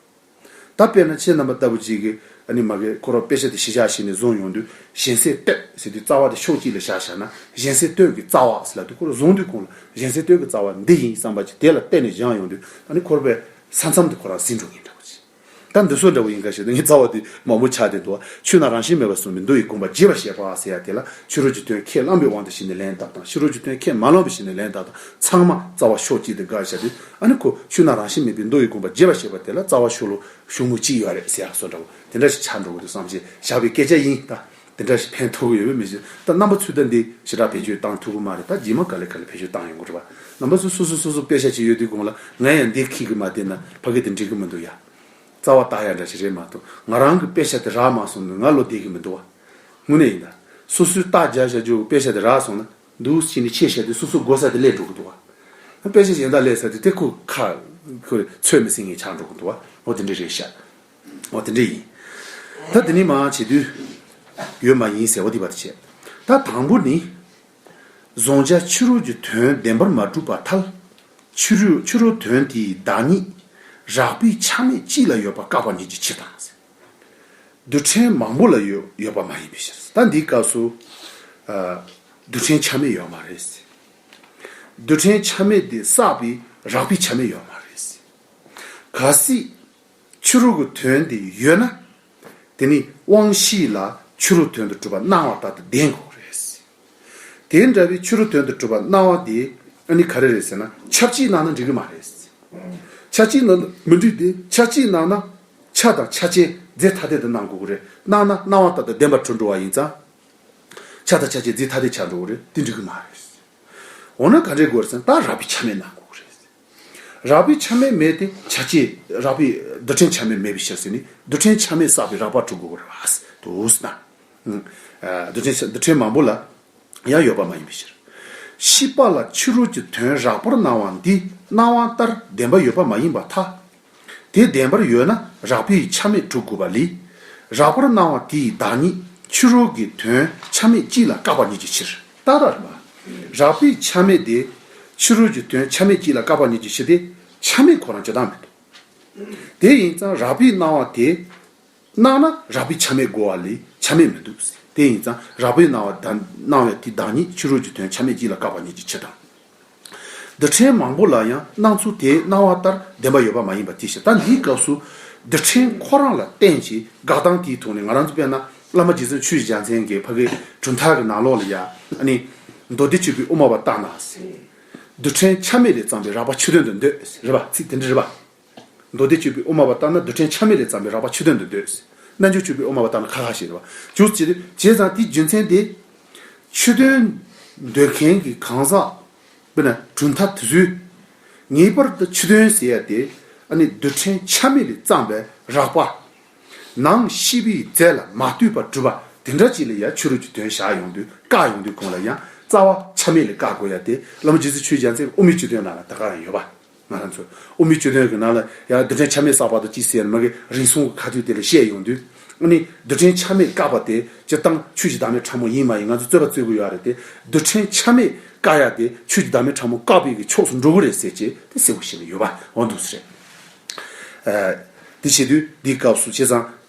ད་དཔེར་ན་ཁྱེད་རྣམ་པ་ལྟ་བུ་ཅིག་གིས་ཨ་ནི་མ་གི་ཁོ་རང་དཔེ་ཆ་དེ་གཞི་བཞག་བྱས་ནས་བཟུང་ཡོང་དུས། གཞན་སེལ་སྟོད་ཟེར་དུས་རྩ་བ་དེ་ཕྱོགས་གཅིག་ལ་བཞག་བཞག་ན། གཞན་སེལ་སྟོད་ཀྱི་རྩ་བ་ཟེར་ལབ་དུས་ཁོ་རང་བཟུང་དུས་གོང་ལ་གཞན་སེལ་སྟོད་ཀྱི་རྩ་བ་འདི་ཡིན་བསམ་པ་ཅིག་དེ་ལ་བརྟེན་ནས་བཞག་ཡོང་དུས། ཨ་ནི་ཁོ་རང་པའི་ས་མཚམས་དེ་ཁོ་རང་ཟིན་འགྲོ་མཁན་འདྲ་བོ་ཅིག་ད་འདི་ཚོ་འདྲ་བོ་ཡིན་ག་ཞེས་ན། ངའི་རྩ་བ་དེ་མང་པོ་ཆགས་བསྡད་འདུག་ཆོས་རྣམས་རང་བཞིན་མེད་པར་གསུངས་པའི་མདོ་ཡི་དགོངས་པ་རྒྱས་པར་བཤད་པ་ཟེར་ཡ་དེ་ལ། ཕྱི་རོལ་གྱི་དོན་ཁས་བླངས་པའི་དབང་དུ་བྱས་ནས་ལན་བཏབ་དང་། ཕྱི་རོལ་གྱི་དོན་ཁས་མ་བླངས་པར་བྱས་ནས་ལན་བཏབ་དང་། ཚང་མ་རྩ་བ་ཕྱོགས་གཅིག་ཏུ་བཀག་བཞག་དུས། ཨ་ནི་ཁོ་ཆོས་རྣམས་རང་བཞིན་མེད་པའི་མདོ་ཡི་དགོངས་པ་རྒྱས་པར་བཤད་པ་དེ་ལ་རྩ་བ་ཤོ་ལོ་ཤོ་མུ་གཅིག་ཡོད་རེད་ཟེར་ཡ་བཟོ་འདྲ་བོ་དེ་འདྲ་ཞིག་ཆགས་འགྲོ་གི་འདུག་བསམ་བྱས་བཞག་པའི་སྐད་ཆ་ཡིན། ད་དེ་འདྲ་ཞིག་ཕན་ཐོགས་ཀྱི་ཡོད་མེད་མི་ཤེས། ད་རྣམ་པ་ཚོས་ད་འདི་ཞེ་དྲག་བེད་སྤྱོད་བཏང་ཐུབ་ཀྱི་མ་རེད། ད་རྗེས་མ་ག་ལེ་ག་ལེ་བེད་སྤྱོད་བཏང་ཡོང་གི་རེད་པ། རྣམ་པ་ཚོ་སོ་སོ་སོ་སོ་དཔེ་ཆ་ཅིག་ཡོད་དུས་གོང་ལ་ང་ཡང་འདི་ཁྱེར་གི་མ་བསྡད་ན་ཕ་གི་དེ་འགྲིག་གི་མི་འདུག་ཡ། རྩ་བ་བཏགས་ཡ་འདྲ་ཞིག་རེད་མ་གཏོགས། ང་རང་གི་དཔེ་ཆ་དེ་རག་མ་སོང་ན་ང་བློ་བདེ་གི་མི་འདུག་བ། དངོས་གནས་ཡིན་ད། སོ་སོའི་རྟགས་རྒྱག་བྱ་རྒྱུ་གི་དཔེ་ཆ་དེ་རག་སོང་ན་འདུག་ཕྱིན་ནས་ཆེ་བཤད་དུས་སོ་སོའི་གོ་ས་དེ་སླེབས་འགྲོ་གི་འདུག་བ། དཔེ་ཆ་གཞན་དག་སླེབས་ས་དེ་དེ་ཁོ་ཁ་ཁོ་ཚོད་མི་ཟིན་ངེས་ཆགས་འགྲོ་གི་འདུག་བ། འོ་དེ་འདྲ་རེད་ཤག་འོ་དེ་འདྲ་ཡིན། ད་དེ་ནས་མར་བྱེད་དུས། ཡོད་མ་ཡིན་ཟེར་བ་དེ་བར་དུ་བྱས། ད་དང་པོ་ནི། གཟུང་བྱ་ཕྱི་རོལ་གྱི་དོན་བདེན་པར་མ་གྲུབ་པར་ཐལ། ཕྱི་རོལ་ཕྱི་རོལ་དོན་དེའི་བདག་ཉིད་རགས་པའི་ཆ་མེད་གཅིག་ལ་ཡོད་པ་བཀག་པ་ཉིད་ཀྱི་ཕྱིར་དང་། རྡུལ་ཕྲན་མང་པོ་ལ་ཡོད་ཡོད་པ་མ་ཡིན་པའི་ཕྱིར། ད་འདིའི་སྐབས་སུ། ཨ། རྡུལ་ཕྲན་ཆ་མེད་ཡོད་མ་རེད། རྡུལ་ཕྲན་ཆ་མེད་དེ་བསགས་པའི་རགས་པའི་ཆ་མེད་ཡོད་མ་རེད། གལ་སྲིད། ཕྱི་རོལ་གྱི་དོན་དེ་ཡོད་ན། དེ་ནི་དབང་ཤེས་ལ་ཕྱི་རོལ་དོན་དུ་གྲུབ་པ་སྣང་བ་ལྟར་དུ་ལྡན་དགོས་རེད། དེ་འདྲ་བའི་ཕྱི་རོལ་དོན་དུ་གྲུབ་པ་སྣང་བ་དེ་ཨ་ནི་ག་རེ་རེད་ཟེར་ན། ཆ་གཅིག་སྣང་ན་འགྲིག་གི་མ་རེད། ཆ་གཅིག་སྣང་ན་མི་འགྲིག་སྟེ། ཆ་གཅིག་སྣང་ན་ཆ་དང་ཆ་ཅན་རྫས་ཐ་དད་དུ་སྣང་དགོས་ཀྱི་རེད། སྣང་ན་སྣང་བ་ལྟར་དུ་བདེན་པར་གྲུབ་འགྲོ་བ་ཡིན་ཙང་། ཆ་དང་ཆ་ཅན་རྫས་ཐ་དད་ཆགས་འགྲོ་གི་རེད། དེ་འགྲིག་གི་མ་རེད། འོ་ན་ག་འདྲས་དགོས་རེད་ཟེར་ན། ད་རགས་པའི་ཆ་མེད་སྣང་དགོས་ཀྱི་རེད། རགས་པའི་ཆ་མེད་མེད་དེ་ཆ་ཅན། རགས་པའི་རྡུལ་ཕྲན་ཆ་མེད་མེད་པའི་ཕྱིར་ཟེར་ནས་རྡུལ་ཕྲན་ཆ་མེད་བསགས་པའི་རགས་པ་གྲུབ་དགོས་ཀྱི་རེད་པ། དུས་ན། ཨ། རྡུལ་ཕྲན་རྡུལ་ཕྲན་མང་པོ་ལ་ཡང་ཡོད་པ་མ་ཡིན་པའི་ཕྱིར། ཤེས་པ་ལ་ཕྱི་རོལ་གྱི་དོན་རགས་པར་སྣང་བ་འདི་སྣང་བ་ལྟར་བདེན་པ་ཡོད་པ་མ་ཡིན་པར་ཐལ། དེ་བདེན་པར་ཡོད་ན་རགས་པའི་ཆ་མེད་གྲུབ་དགོས་པ་ལས། རགས་པར་སྣང་བ་དེའི་བདག་ཉིད་ཕྱི་རོལ་གྱི་དོན་ཆ་མེད་གཅིག་ལ་བཀག་པ་ཉིད་ཀྱི་ཕྱིར། ཏག་ཏག་རེད་པ། རགས་པའི་ཆ་མེད་དེ་ཕྱི་རོལ་གྱི་དོན་ཆ་མེད་གཅིག་ལ་བཀག་པ་ཉིད་ཀྱི་ཕྱིར་ཏེ། ཆ་མེད་ཁོ་རང་ཇི་ལྟར་མི་འདུག་དེ་ཡིན་ཙང་རགས་པའི་སྣང་བ་དེ་སྣང་ན་རགས་པའི་ཆ་མེད་དགོས་པ་ལས་ཆ་མེད་མི་འདུག་དེ་ཡིན་ཙང་རགས་པའི་སྣང་བ་དང་སྣང་བའི་དེ་བདག་ཉིད་ཕྱི་རོལ་གྱི་དོན་ཆ་མེད་གཅིག་ལ་བཀག་པ་ཉིད་ཀྱི་ཕྱིར་དང་། རྡུལ་ཕྲན་མང་པོ་ལ་ཡང་སྣང་ཚུལ་དེའི་སྣང་བ་ལྟར་བདེན་པ་ཡོད་པ་མ་ཡིན་པ་དེའི་ཕྱིར། ད་འདིའི་སྐབས་སུ་རྡུལ་ཕྲན་ཁོ་རང་ལ་བརྟེན་ཅིང་དགག་སྟངས་དེའི་ཐོག་ནས་ང་རང་ཚོ་དཔེར་ན་བླ་མ་རྗེ་བཙུན་ཆོས་ཀྱི་རྒྱལ་མཚན་གྱི་ཕ་གི་གྲུབ་མཐའ་གི་ནང་ལོགས་ལ་ཡ་ཨ་ནི་མདོ་སྡེ་སྤྱོད་པའི་དབུ་མ་པ་ལྟར་ན། རྡུལ་ཕྲན་ཆ་མེད་ལས་བརྩམས་པའི་རགས་པ་ཆོས་དོན་དུ་འདོད། རེད་པ། ཚིག་དེ་འདྲ་རེད་པ། མདོ་སྡེ་སྤྱོད་པའི་དབུ་མ་པ་ལྟར་ན་རྡུལ་ཕྲན་ཆ་མེད་ལས་བརྩམས་པའི་རགས་པ་ཆོས་དོན་དུ་འདོད། རྣལ་འབྱོར་སྤྱོད་པའི་དབུ་མ་པ་ལྟར་ན་ཁ་ཁ་ཞེས་རེད་པ། བྱས་ཙང་དེའི་རྒྱུ་མཚན་དེ། ཆོས་དོན་འདོད་མཁན་གྱི་གང་ཟག་དཔེར་ན་གྲུབ་མཐའ་དེ་ཚོས་ངེས་པར་དུ་ཆོས་དོན་ཟེར་ཡ་དེ་ཨ་ནི་རྡུལ་ཕྲན་ཆ་མེད་ལས་བརྩམས་པའི་རགས་པ། ནང་ཤེས་པའི་རྫས་ལ་མ་ལྟོས་པར་གྲུབ་པ་དེ་འདྲ་ཅིག་ལ་ཡ་ཕྱི་རོལ་གྱི་དོན་བཞག་ཡོང་དུས་བཀག་ཡོང་དུས་གོང་ལ་ཡང་རྩ་བ་ཆ་མེད་ལས་བཀག་དགོས་ཡ་དེ་བླ་མ་རྗེ་བཙུན་ཆོས་རྒྱལ་མཚན་གྱི་དབུ་མའི་སྤྱི་དོན་ནང་ལ་ད་ག་རང་ཡོད་པ། ང་རང་ཚོ་དབུ་མའི་སྤྱི་དོན་གྱི་ནང་ལ་ཡང་རྡུལ་ཕྲན་ཆ་མེད་བསགས་པ་དང་གཅིག་ཟེར་ནས་མ་གི་རིང་སྲོང་གི་ཁ་ཐུག་དེ་ལ་བཤད་ཡོང་དུས། ཨ་ནི་རྡུལ་ཕྲན་ཆ་མེད་བཀག་པ་དེ་སྤྱིར་བཏང་ཆོས་ཀྱི་བདག་མེད་ཕྲ་མོ་ཡིན་མ་ཡིན་ང་ཚོ་རྩོད་པ་རྩོད་གི་ཡོད་རེད་དེ། རྡུལ་ཕྲན་ཆ་མེད་བཀག་ཡ་དེ་ཆོས་ཀྱི་བདག་མེད་ཕྲ་མོ་བཀག་པའི་གི་ཕྱོགས་སུ་འགྲོ་གི་རེད་ཟེར་གྱི་དེ་གསལ་པོ་བཤད་ནས་ཡོད་པ་འོ་འདུག་ཟེར། ཨ། དེ་བྱེད་དུས་འདིའི་སྐབས་སུ་བྱས་ཙང་།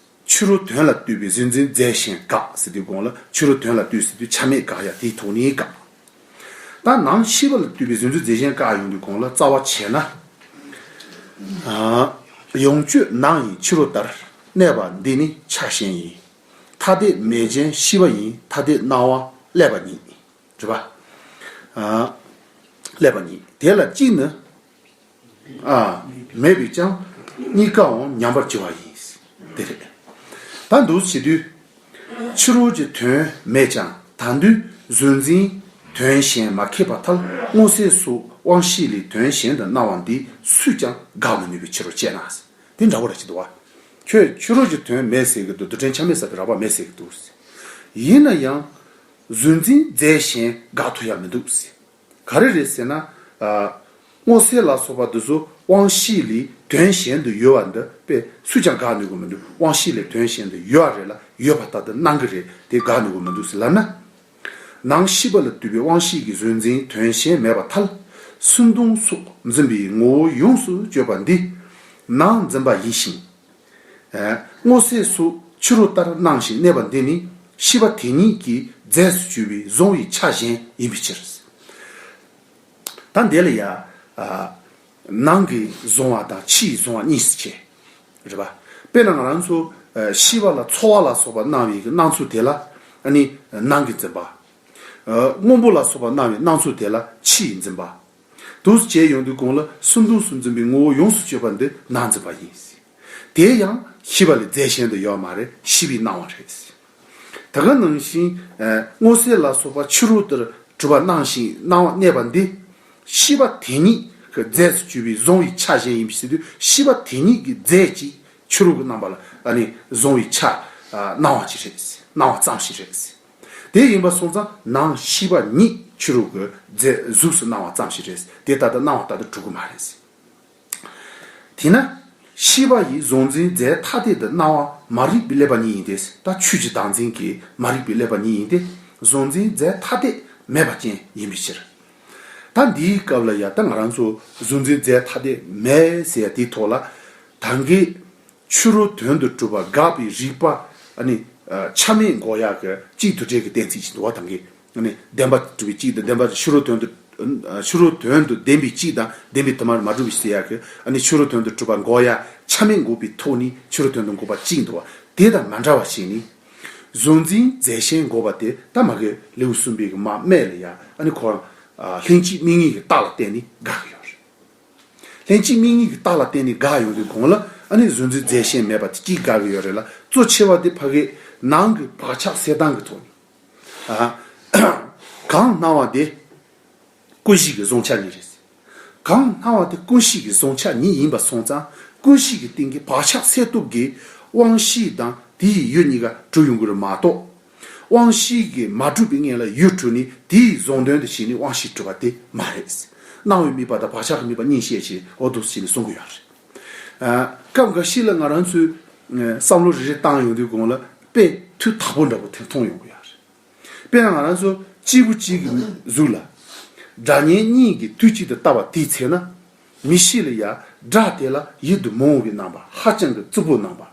ཕྱི་རོལ་དོན་ལ་ལྟོས་པའི་གཟུང་འཛིན་རྫས་གཞན་དགག་ཟེར་དུས་གོང་ལ་ཕྱི་རོལ་དོན་ལ་ལྟོས་ཟེར་དུས་ཆ་མེད་དགག་ཡ་དེའི་ཐོག་ནས་དགག་ད་ནང་ཤེས་པ་ལ་ལྟོས་པའི་གཟུང་འཛིན་རྫས་གཞན་བཀག་ཡོང་དུས་གོང་ལ་རྩ་བ་བྱས་ན། ཨ། ཡོངས་གཅོད་ནང་ཡི་ཕྱི་རོལ་ལྟར་གནས་པ་འདི་ནི་ཆ་གཞན་ཡིན། ཐ་དད་མེད་ཅིང་ཤེས་པ་ཡིན། ཐ་དད་སྣང་བ་བསླད་པ་ཉིད། རེད་པ། ཨ། བསླད་པ་ཉིད་དེ་ལ་གཅིག་ནི། ཨ། མེད་པས་ཀྱང་། གཉིས་ཀའང་ཉམས་པར་འགྱུར་བ་ཡིན། དེ་རེད། ད་འདུག་བྱེད་དུས། ཕྱི་རོལ་གྱི་དོན་མེད་ཀྱང་ད་དུང་གཟུང་འཛིན་དོན་གཞན་མ་ཁེགས་པར་ཐལ། སྔོ་སེར་སོགས་དབང་ཤེས་ལས་དོན་གཞན་དུ་སྣང་བ་འདི་སུས་ཀྱང་དགག་མི་ནུས་པའི་ཕྱིར་རོ་ཅེ་ན། དེ་འདྲ་བོ་ར་ཅིག་འདུག་བ། ཁྱོད་ཕྱི་རོལ་གྱི་དོན་མེད་ཟེར་གི་འདུག་རྡུལ་ཕྲན་ཆ་མེད་ཟེར་དུས་རགས་པ་མེད་ཟེར་གི་འདུག་ཡིན་ན་ཡང་། གཟུང་འཛིན་རྫས་གཞན་དགག་ཐུབ་ཡ་མི་འདུག་ཟེར། ག་རེ་རེད་ཟེར་ན། ཨ། སྔོ་སེར་ལ་སོགས་པ་འདི་ཚོ་དབང་ཤེས་ལས་དོན་གཞན་དུ་ཡོད་པ་འདི་དཔེ་སུས་ཀྱང་དགག་ནུས་ཀྱི་མི་འདུག་དབང་ཤེས་ལས་དོན་གཞན་དུ་ཡོད་པ་རེད་ལ་ཡོད་པ་ལྟར་དུ་སྣང་གི་རེད་དེ་དགག་ནུས་ཀྱི་མི་འདུག་ཟེར་ལབ་ན། ནང་ཤེས་པ་ལ་ལྟོས་པའི་དབང་ཤེས་ཀྱི་གཟུང་འཛིན་དོན་གཞན་མེད་པར་ཐལ། སུན་སྡུག་སོགས་འཛིན་པའི་ངོ་བོ་ཡོངས་སུ་གཅོད་པ་འདི། ནང་འཛིན་པ་ཡིན་ཞིང་། ཨ། སྔོ་སེར་སོགས་ཕྱི་རོལ་ལྟར་སྣང་ཞིང་གནས་པ་འདི་ནི་ཤེས་པ་དེ་ཉིད་ཀྱི་རྫས་སུ་གྱུར་པའི་གཟུང་བའི་ཆ་གཞན་ཡིན་པའི་ཕྱིར། ད་འདི་ལ་ཡ། ཨ། ནང་གི་གཟུང་བ་དང་ཕྱིའི་གཟུང་བ་གཉིས་སུ་ཕྱེ། རེད་པ། དཔེར་ན་ང་རང་ཚོ། ཨ། ཤེས་པ་ལ་ཚོར་བ་ལ་སོགས་པ་སྣང་བའི་སྣང་ཚུལ་དེ་ལ། ཨ་ནི་ནང་གི་འཛིན་པ། ཨ། སྔོན་པོ་ལ་སོགས་པ་སྣང་བའི་སྣང་ཚུལ་དེ་ལ་ཕྱིའི་འཛིན་པ། འདུག་སེ་བྱས་ཡོང་དུས་གོང་ལ་སུན་སྡུག་སོགས་འཛིན་པའི་ངོ་བོ་ཡོངས་སུ་གཅོད་པ་འདི་ནང་འཛིན་པ་ཡིན། དེ་ཡང་ཤེས་པ་ལས་རྫས་གཞན་དུ་ཡོད་མ་རེད་ཤེས་པའི་སྣང་བ་རེད། ད་ག་ནང་བཞིན། ཨ། སྔོ་སེར་ལ་སོགས་པ་ཕྱི་རོལ་ལྟར་གྲུབ་པ་སྣང་ཞིང་སྣང་བ་གནས་པ་འདི། ཤེས་པ་དེ་ཉིད་ཀྱི་རྫས་སུ་གྱུར་པའི་གཟུང་བའི་ཆ་གཞན་ཡིན་པའི་ཕྱིར་དུ་ཤེས་པ་དེ་ཉིད་ཀྱི་རྫས་ཀྱིས་ཕྱི་རོལ་གྱི་རྣམ་པ་ལ་ཨ་ནི་གཟུང་བའི་ཆ། ཨ། སྣང་བ་ཅིག་རེད། སྣང་བ་ཙམ་ཞིག་རེད། དེ་ཡིན་པ་སོང་ཙང་ནང་ཤེས་པ་ཉིད་ཕྱི་རོལ་གྱི་རྫས་གཟུགས་སུ་སྣང་བ་ཙམ་ཞིག་རེད་དེ་ལྟར་དུ་སྣང་བ་ལྟར་དུ་གྲུབ་ཀྱི་མ་རེད། དེས་ན། ཤེས་པ་ཡི་གཟུང་འཛིན་རྫས་ཐ་དད་དུ་སྣང་བ་མ་རིག་པའི་བསླད་པ་ཉིད་ཡིན་ཏེ། ད་ཆོས་ཀྱི་བདག་འཛིན་གྱི་མ་རིག་པའི་བསླད་པ་ཉིད་ཡིན་ཏེ། གཟུང་འཛིན་རྫས་ཐ་དད་མེད་པ་ཅན་ཡིན་པའི་ཕྱིར། ད་འདིའི་སྐབས་ལ་ཡ་ད་ང་རང་ཚོ་གཟུང་འཛིན་རྫས་ཐ་དད་མེད་ཟེར་ཡ་དེའི་ཐོག་ལ། ད་གིན་ཕྱི་རོལ་དོན་དུ་གྲུབ་པ་དགག་པའི་རིགས་པ་ཨ་ནི་ཆ་མེད་འགོག་ཡག་གི་གཅིག་དུ་འབྲེལ་གྱི་གཏན་ཚིགས་ཅིག་འདུག་བ། ད་གིན་ཨ་ནི་བདེན་པ་གྲུབ་པའི་གཅིག་དང་བདེན་པ་ཕྱི་རོལ་དོན་དུ་ཕྱི་རོལ་དོན་དུ་བདེན་པའི་གཅིག་དང་བདེན་པའི་དུ་མར་མ་གྲུབ་པའི་ཟེར་ཡག་གི་ཨ་ནི་ཕྱི་རོལ་དོན་དུ་གྲུབ་པ་འགོག་ཡག་ཆ་མེད་འགོག་པའི་ཐོག་ནས་ཕྱི་རོལ་དོན་དུ་འགོག་པ་གཅིག་འདུག་བ། དེ་དང་མ་འདྲ་བ་ཞིག་ནི། གཟུང་འཛིན་རྫས་གཞན་འགོག་པ་དེ་ད་མ་གི་ལེའུ་གསུམ་པའི་གི་མ་སྨད་ལ་ཡ་ཨ་ནི་ཁོ་རང་ལྷན་ཅིག་དམིགས་ངེས་ཀྱི་རྟགས་ལ་བརྟེན་ནས་དགག་གི་ཡོད་རེད། ལྷན་ཅིག་དམིགས་ངེས་ཀྱི་རྟགས་ལ་བརྟེན་ནས་དགག་ཡོང་དུས་གོང་ལ་ཨ་ནི་གཟུང་འཛིན་རྫས་གཞན་མེད་པ་དེ་གཅིག་དགག་གི་ཡོད་རེད་ལ། གཙོ་ཆེ་བ་དེ་ཕ་གི་ནང་གི་བག་ཆགས་སེལ་སྟངས་ཀྱི་ཐོག་ནས། ཨ། གང་སྣང་བ་དེ་ཀུན་གཞི་གི་གཟུང་ཆ་ཉིད་རེད། གང་སྣང་བ་དེ་ཀུན་གཞི་གི་གཟུང་ཆ་ཉིད་ཡིན་པ་སོང་ཙང་ཀུན་གཞི་གི་སྟེང་གི་བག་ཆགས་སེལ་སྟོབས་ཀྱིས་དབང་ཤེས་དང་དེ་ཡི་ཡུལ་གཉིས་ཀ་གྲུབ་ཡོང་གི་རེད་མ་གཏོགས། དབང་ཤེས་ཀྱིས་མ་གྲུབ་པའི་སྔོན་ལ་ཡུལ་གྲུབ་ནས་དེའི་གཟུང་དོན་དུ་བྱས་ནས་དབང་ཤེས་གྲུབ་པ་དེ་མ་རེད། སྣང་བའི་དམིགས་པ་དང་བག་ཆགས་ཀྱི་དམིགས་པ་གཉིས་བཤད་ཅིང་འོ་འདུག་སེ་བྱས་ནས་གསུང་གི་ཡོད་རེད། ཨ། སྐབས་འགའ་ཞིག་ལ་ང་རང་ཚོས་ཨ་བསམ་བློ་རེ་རེ་བཏང་ཡོང་དུས་གོང་ལ་དཔེ་ཐུགས་ཐག་པོ་འདྲ་པོ་དེ་མཐོང་ཡོང་གི་ཡོད་རེད། དཔེར་ན་ང་རང་ཚོ་གཅིག་པུ་གཅིག་གི་གཟུགས་ལ་སྒྲ་སྙན་གཉིས་ཀྱིས་དུས་གཅིག་ཏུ་བལྟ་བ་དེའི་ཚེ་ན། མི་གཤིས་ལ་ཡ་སྒྲ་དེ་ལ་ཡིད་དུ་མི་འོང་བའི་རྣམ་པ་ཧ་ཅང་གི་རྩུབ་པོའི་རྣམ་པ།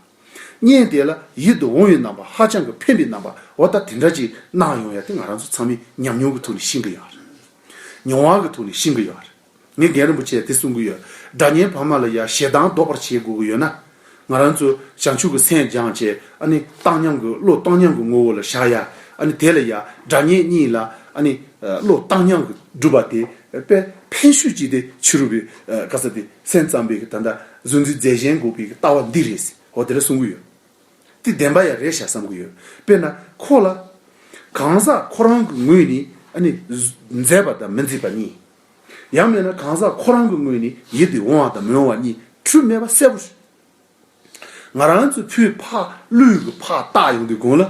སྙན་དེ་ལ་ཡིད་དུ་འོང་བའི་རྣམ་པ་ཧ་ཅང་གི་ཕན་པའི་རྣམ་པ། འོ་ད་དེ་འདྲ་ཅིག་སྣང་ཡོང་ཡ་དེ་ང་རང་ཚོ་ཚང་མས་ཉམས་མྱོང་གི་ཐོག་ནས་ཤེས་ཀྱི་ཡོད་རེད། མྱོང་བ་གི་ཐོག་ནས་ཤེས་ཀྱི་ཡོད་རེད། ངས་རྒན་རིན་པོ་ཆེ་དེ་གསུང་གི་ཡོད། སྒྲ་སྙན་བར་མ་ལ་ཡ་ཞེ་སྡང་ལྡོག་པར་བྱེད་དགོས་ཀྱི་ཡོད་ན། ང་རང་ཚོ་བྱང་ཆུབ་ཀྱི་སེམས་སྦྱངས་བྱས། ཨ་ནི་བཏང་སྙོམས་ཀྱི་བློ་བཏང་སྙོམས་ཀྱི་ངོ་བོ་ལ་བཞག་ཡ། ཨ་ནི་དེ་ལ་ཡ་སྒྲ་སྙན་གཉིས་ལ་ཨ་ནི་བློ་བཏང་སྙོམས་ཀྱི་སྒྲུབ་པ་དེ་དཔེ་ཕན་ཤོས་ཅིག་དེ་ཕྱི་རོལ་པའི་ག་ས་དེ་སེམས་ཙམ་པའི་ད་ལྟ་གཟུང་འཛིན་རྫས་གཞན་འགོག་པའི་ལྟ་བ་འདི་རེད། འོ་དེ་ལ་གསུང་གི་ཡོད། དེ་བདེན་པ་ཡང་རེད་ཤག་བསམ་གྱི་ཡོད། དཔེར་ན་ཁོ་ལ་གང་ཟག་ཁོ་རང་གི་ངོས་ནས་ཨ་ནི་མཛེས་པ་དང་མི་མཛེས་པ་གཉིས། ཡང་མིན་ན་གང་ཟག་ཁོ་རང་གི་ངོས་ནས་ཡིད་དུ་འོང་བ་དང་མི་འོང་བ་གཉིས་འཁྲུལ་མེད་པ་གསལ་པོ་རེད། ང་རང་ཚོ་ཕུད་ཕར་ལུས་ཀྱི་ཕར་བལྟ་ཡོང་དུས་གོང་ལ།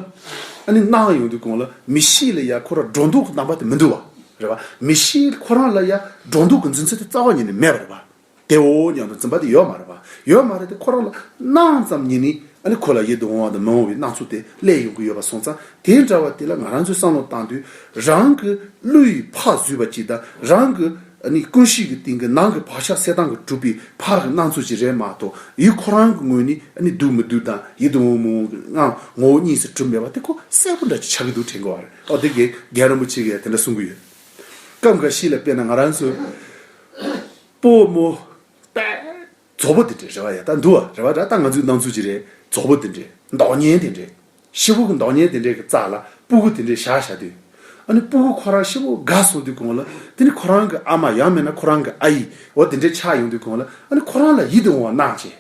ཨ་ནི་སྣང་ཡོང་དུས་གོང་ལ་མི་གཤིས་ལ་ཡ་ཁོ་ར་སྒྲོ་འདོགས་ཀྱི་རྣམ་པ་དེ་མི་འདུག་བ། རེད་བ། མི་གཤིས་ཁོ་རང་ལ་ཡ་སྒྲོ་འདོགས་ཀྱི་འཛིན་ཚུལ་དེ་རྩ་བ་ཉིད་ནས་མེད་པ་རེད་བ། དེ་འོ་སྙམ་དུ་འཛིན་པ་དེ་ཡོད་མ་རེད་པ། ཡོད་མ་རེད་དེ་ཁོ་རང་ལ་སྣང་ཙམ་ཉིད་ནས་ཨ་ནི་ཁོ་ལ་ཡིད་དུ་འོང་བ་དང་མི་འོང་བའི་སྣང་ཚུལ་དེ་སླེབས་ཡོང་གི་ཡོད་པ་སོང་ཙང་། དེ་འདྲ་བ་དེ་ལ་ང་རང་ཚོས་བསམ་བློ་བཏང་དུས་རང་གི་བློ་ཡི་ཕར་བཟོས་པ་ཅིག་དང་རང་གི་ཨ་ནི་ཀུན་གཞི་གི་སྟེང་གི་ནང་གི་བག་ཆགས་སད་སྟངས་ཀྱིས་གྲུབ་པའི་ཕར་གྱི་སྣང་ཚུལ་ཅིག་རེད་མ་གཏོགས། ཡིད་ཁོ་རང་གི་ངོས་ནས་ཨ་ནི་སྡུག་མི་སྡུག་དང་ཡིད་དུ་འོང་མི་འོང་གི་སྣང་ངོ་བོ་གཉིས་སུ་གྲུབ་མེད་པ་དེ་ཁོ་གསལ་པོ་འདྲ་ཅིག་ཆགས་ཀྱི་འདུག་དྲན་གྱི་ཡོད་རེད། ཨོ་དེ་གའི་རྒན་རིན་པོ་ཆེ་གིས་དེ་འདྲ་གསུང་གི་ཡོད། སྐབས་འགའ་ཞིག་ལ་དཔེར་ན་ང་རང་ཚོ་སྤོ་མོ་ད་རྫོགས་པོ་དེ་འདྲ་རེད་བ། ཡ་ད་འདུག་བ་རེད་བ། ད་ད་ང་ཚོའི་སྣང་ཚུལ་ཅིག་རེད། རྫོགས་པོ་དེ་འདྲ། མདོག་ངན་དེ་འདྲ། ཤི་བོ་གི་མདོག་ངན་དེ་འདྲའི་གི་རྩ་ལ་སྤུ་གུ་དེ་འདྲ་བཞག་བཞག་དུས། ཨ་ནི་སྤུ་གུ་ཁོ་རང་ཤི་བོ་རྒས་སོང་དུས་གོང་ལ་དེ་ནི་ཁོ་རང་གི་ཨ་མ་ཡང་མིན་ན་ཁོ་རང་གི་ཨ་ཡེ་འོ་དེ་འདྲ་ཆགས་ཡོང་དུས་གོང་ལ། ཨ་ནི་ཁོ་རང་ལ་ཡིད་དུ་འོང་བ་སྣང་བྱས།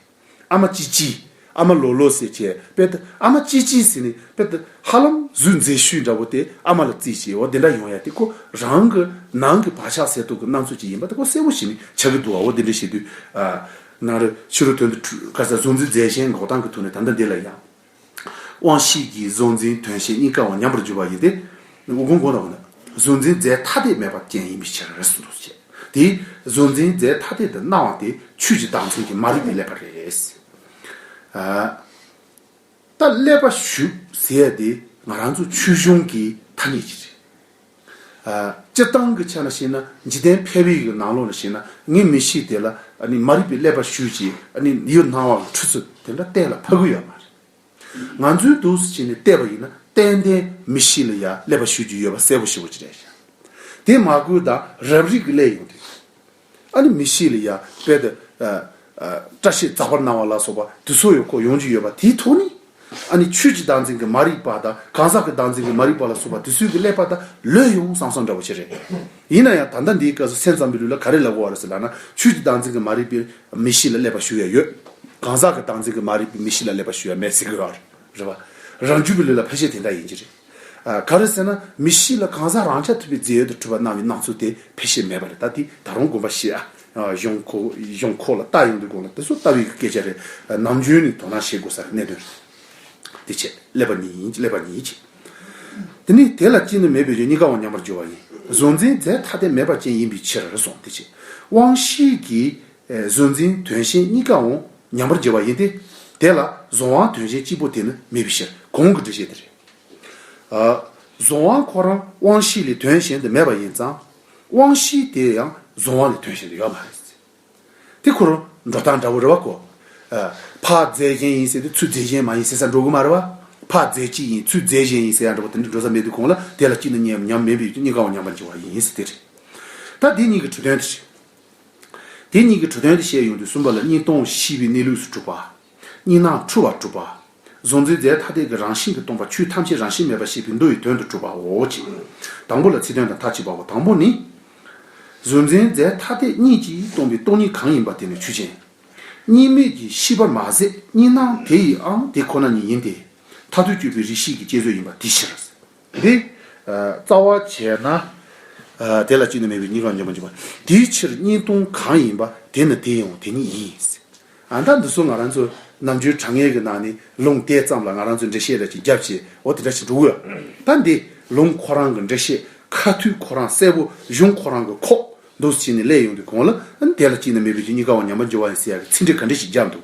ཨ་མ་ཅི་ཅི། ཨ་མ་ལོ་ལོ་ཟེར་བྱས་དཔེ་ད་ཨ་མ་ཅི་ཅི་ཟེར་ནས་དཔེ་ད་ཧ་ལམ་གཟུགས་མཛེས་ཤོས་འདྲ་བོ་དེ་ཨ་མ་ལ་བརྩིས་བྱས་འོ་དེ་འདྲ་ཡོང་ཡ་དེ་ཁོ་རང་གི་ནང་གི་བག་ཆགས་ཟེར་དུས་ཀྱི་སྣང་ཚུལ་ཅིག་ཡིན་པ་དེ་ཁོ་གསལ་པོ་ཞིག་ནི་ཆགས་ཀྱི་འདུག་བ། འོ་དེ་འདྲ་བྱེད་དུས་ཨ་ནང་རེ་ཕྱི་རོལ་དོན་དུ་ག་ས་གཟུང་འཛིན་རྫས་གཞན་འགོག་སྟངས་ཀྱི་ཐོག་ནས་ད་ལྟ་འདི་ལ་ཡང་། དབང་ཤེས་ཀྱིས་གཟུང་འཛིན་དོན་ཤེས་གཉིས་ཀའང་ཉམས་པར་འགྱུར་བ་ཡིན་ཏེ། འོ་གོང་གོང་ན་གོང་ན། གཟུང་འཛིན་རྫས་ཐ་དད་མེད་པ་ཅན་ཡིན་པའི་ཕྱིར་གསུངས་འདུག་ཅེས། དེས་གཟུང་འཛིན་རྫས་ཐ་དད་དུ་སྣང་བ་དེ་ཆོས་ཀྱི་བདག་འཛིན་གྱི་མ་རིག་པའི་ཀླད་པ་རེད། ཨ། ད་ཀླད་པ་ཞུགས་ཟེར་ཡ་དེ་ང་རང་ཚོ་ཆོས་གཞུང་གི་ཐ་སྙད་ཅིག་རེད། ཨ། སྤྱིར་བཏང་གི་ཆ་ནས་བཤད་ན་འཇིག་རྟེན་ཕལ་པའི་གི་ནང་ལོགས་ལ་བཤད་ན་ངའི་མི་གཤིས་དེ་ལ་ཨ་ནི་མ་རིག་པའི་ཀླད་པ་ཞུགས་ཀྱིས་ཨ་ནི་ཡུལ་སྣང་བ་གི་འཁྲུལ་ཚུལ་དེ་འདྲ་གཏན་ལ་ཕབ་གི་ཡོད་མ་རེད། ང་ཚོའི་འདུག་སེ་བྱས་ནས་བལྟས་པ་ཡིན་ན་ཏན་ཏན་མི་གཤིས་ལ་ཡ་ཀླད་པ་ཞུགས་ཀྱི་ཡོད་པ་གསལ་པོ་ཞེ་པོ་ཅིག་རེད་ཤག་དེ་མ་དགོས་ད་རབ་རིབ་ཀྱི་ཀླད་ཡོང་དུས། ཨ་ནི་མི་གཤིས་ལ་ཡ་དཔེ་དེ་ཨ་ཨ་བཀྲ་ཤིས་རྫོགས་པར་སྣང་བ་ལ་སོགས་པ་དེ་ཚོ་ཡོད་ཁོ་ཡོང་རྒྱུ་ཡོད་པ་དེའི་ཐོག་ནས། ཨ་ནི་ཆོས་ཀྱི་བདག་འཛིན་གྱི་མ་རིག་པ་དང་གང་ཟག་གི་བདག་འཛིན་གྱི་མ་རིག་པ་ལ་སོགས་པ་དེ་ཚོའི་གི་ཀླད་པ་དང་ལོས་ཡོང་བསམ་བསམ་འདྲ་བོ་ཞིག་རེད། ཡིན་ན་ཡང་ད་ལྟ་འདིའི་སྐབས་སུ་སེམས་ཙམ་པའི་ལུགས་ལ་ག་རེ་ལབ་དགོས་པ་རེད་ཟེར་ལབ་ན། ཆོས་ཀྱི་བདག་འཛིན་གྱི་མ་རིག་པའི་མི་གཤིས་ལ་ཀླད་པ་ཞུགས་ཡ་ཡོད། གང་ཟག་གི་བདག་འཛིན་གྱི་མ་རིག་པའི་མི་གཤིས་ལ་ཀླད་པ་ཞུགས་ཡ་མེད་ཟེར་གི་ཡོད་རེད་བ། རང་རྒྱུད་པའི་ལུགས་ལ་ཕལ་ཆེར་དེ་འདྲ་ཡིན་གྱི་རེད། ཨ། ག་རེ་ཟེར་ན་མི་གཤིས་ལ་གང་ཟག་རང་ཆ་ཐུབ་པའི་རྫས་ཡོད་དུ་གྲུབ་པ་སྣང་བའི་སྣང་ཚུལ་དེ་ཕལ་ཆེར་མེད་པ་རེད། ད་དེ་ད་རུང་དགོངས་པ་བཞེས་ཨ། གཞུང་ཁོག་གཞུང་ཁོག་ལ་ལྟ་ཡོང་དུས་གོང་ལ་དེ་ཚོ་ལྟ་བའི་སྐད་ཆ་རེད། ནམ་རྒྱུན་ནས་དོ་སྣང་བྱེད་དགོས་ས་གནད་དོན་རེད། དེ་བྱས་ཀླད་པ་ཉིད་ཡིན་ཀླད་པ་ཉིད་ཀྱི། དེ་ནི་དེ་ལ་གཅིག་ནི་མེད་པའི་རྒྱུ་གཉིས་ཀའང་ཉམས་པར་འགྱུར་བ་ཡིན། གཟུང་འཛིན་རྫས་ཐ་དད་མེད་པ་ཅན་ཡིན་པའི་ཕྱིར་གསུངས། དེ་བྱས་དབང་ཤེས་ཀྱིས་གཟུང་འཛིན་དོན་གཞན་གཉིས་ཀའང་ཉམས་པར་འགྱུར་བ་ཡིན་ཏེ། དེ་ལ་གཟུང་དབང་དོན་གཞན་གཅིག་པུ་དེ་ནི་མེད་པའི་ཕྱིར་གོང་གི་འགྲེལ་བཤད་དེ་རེད། ཨ། གཟུང་དབང་ཁོ་རང་དབང་ཤེས་ལས་དོན་གཞན་དུ་མེད་པ་ཡིན་ཙང་། དབང་ཤེས་དེ་ཡང་གཟུང་དབང་ལས་དོན་གཞན་དུ་ཡོད་མ་རེད། དེ་ཁོ་རང་འགྲོ་སྟངས་འདྲ་བོ་རེད་བ་ཁོ། ཨ། ཕར་རྫས་གཞན་ཡིན་ཟེར་དུས་ཚུར་རྫས་གཞན་མ་ཡིན་ཟེར་ས་འགྲོ་གི་མ་རེད་བ། ཕར་རྫས་གཅིག་ཡིན་ཚུར་རྫས་གཞན་ཡིན་ཟེར་ཡ་འདྲ་བོ་དེ་འདྲ་འགྲོ་ས་མེད་དུས་གོང་ལ་དེ་ལ་གཅིག་ནི་ཉམས་ཉམས་མེད་པའི་གཉིས་ཀའང་ཉམས་པར་འགྱུར་བ་ཡིན་ཟེར་དེ་རེད། ད་དེ་གཉིས་ཀྱི་གྲུབ་དོན་དེ་རེད། དེ་གཉིས་ཀྱི་གྲུབ་དོན་དེ་བཤད་ཡོང་དུས་གསུམ་པ་ལ་གཉིས་སྟོང་ཤེས་པའི་གནས་ལུགས་སུ་གྲུབ་པ། གཉིས་སྣང་འཁྲུལ་བར་གྲུབ་པ། གཟུང་འཛིན་རྫས་ཐ་དད་ཀྱི་རང་བཞིན་གྱིས་སྟོང་པ་ཆོས་ཐམས་ཅད་རང་བཞིན་མེད་པ་ཞེས་པའི་མདོ་ཡི་དོན་དུ་གྲུབ་པའོ་ཅེས། དང་པོ་ལ་ཚིག་དོན་དང་མཐའ་གཅིག་པའོ། དང་པོ་ནི། གཟུང་འཛིན་རྫས་ཐ་དད་གཉིས་ཀྱིས་སྟོང་པའི་སྟོང་ཉིད་གང་ཡིན་པ་དེ་ནི་ཆོས་ཅན། གཉིས་མེད་ཀྱི་ཤེས་པར་མ་ཟད་གཉིས་སྣང་དེ་ཡིའང་དེ་ཁོ་ན་ཉིད་ཡིན་ཏེ། མཐར་ཐུག་དཔྱོད་པའི་རིགས་ཤེས་ཀྱི་བསྐྱེད་རྫོགས་ཡིན་པ་དེའི་ཕྱིར། འདི། ཨ། རྩ་བ་བྱས་ན། ཨ། དེ་ལ་གཅིག་ནི་མེད་པའི་གཉིས་ཀའང་ཉམས་པར་འགྱུར་བ། དེའི་ཕྱིར་གཉིས་སྟོང་གང་ཡིན་པ་དེ་ནི་དེ་ཡང་དེ་ཉིད་ཡིན། ཨ། ད་འདི་ཚོ་ང་རང་ཚོ་ནམ་རྒྱུན་དྲང་ངེས་ཀྱི་ནང་ནས་ལུང་དེ་ཙམ་ལ་ང་རང་ཚོ་འགྲེལ་བཤད་རེ་ཅིག་བརྒྱབ་བྱས་འོ་དེ་འདྲ་ཞིག་འགྲོ་གི་ཡོད། ད་འདི་ལུང་ཁོ་རང་གི་འགྲེལ་བཤད་ཁ་ཐུག་ཁོ་རང་གསལ་པོ་གཞུང་ཁོ་རང་གི་ཁོག་འདུག་སེ་བྱས་ནས་སླེབས་ཡོང་དུས་གོང་ལ་ཨ་ནི་དེ་ལ་གཅིག་ནི་མེད་པའི་ཆོས་གཉིས་ཀ་བ་མཉམ་པར་འབྱོར་བ་ཡིན་ཟེར་ཡག་གི་ཚིག་འགྲེལ་ག་འདྲ་ཞིག་བརྒྱབ་འདུག་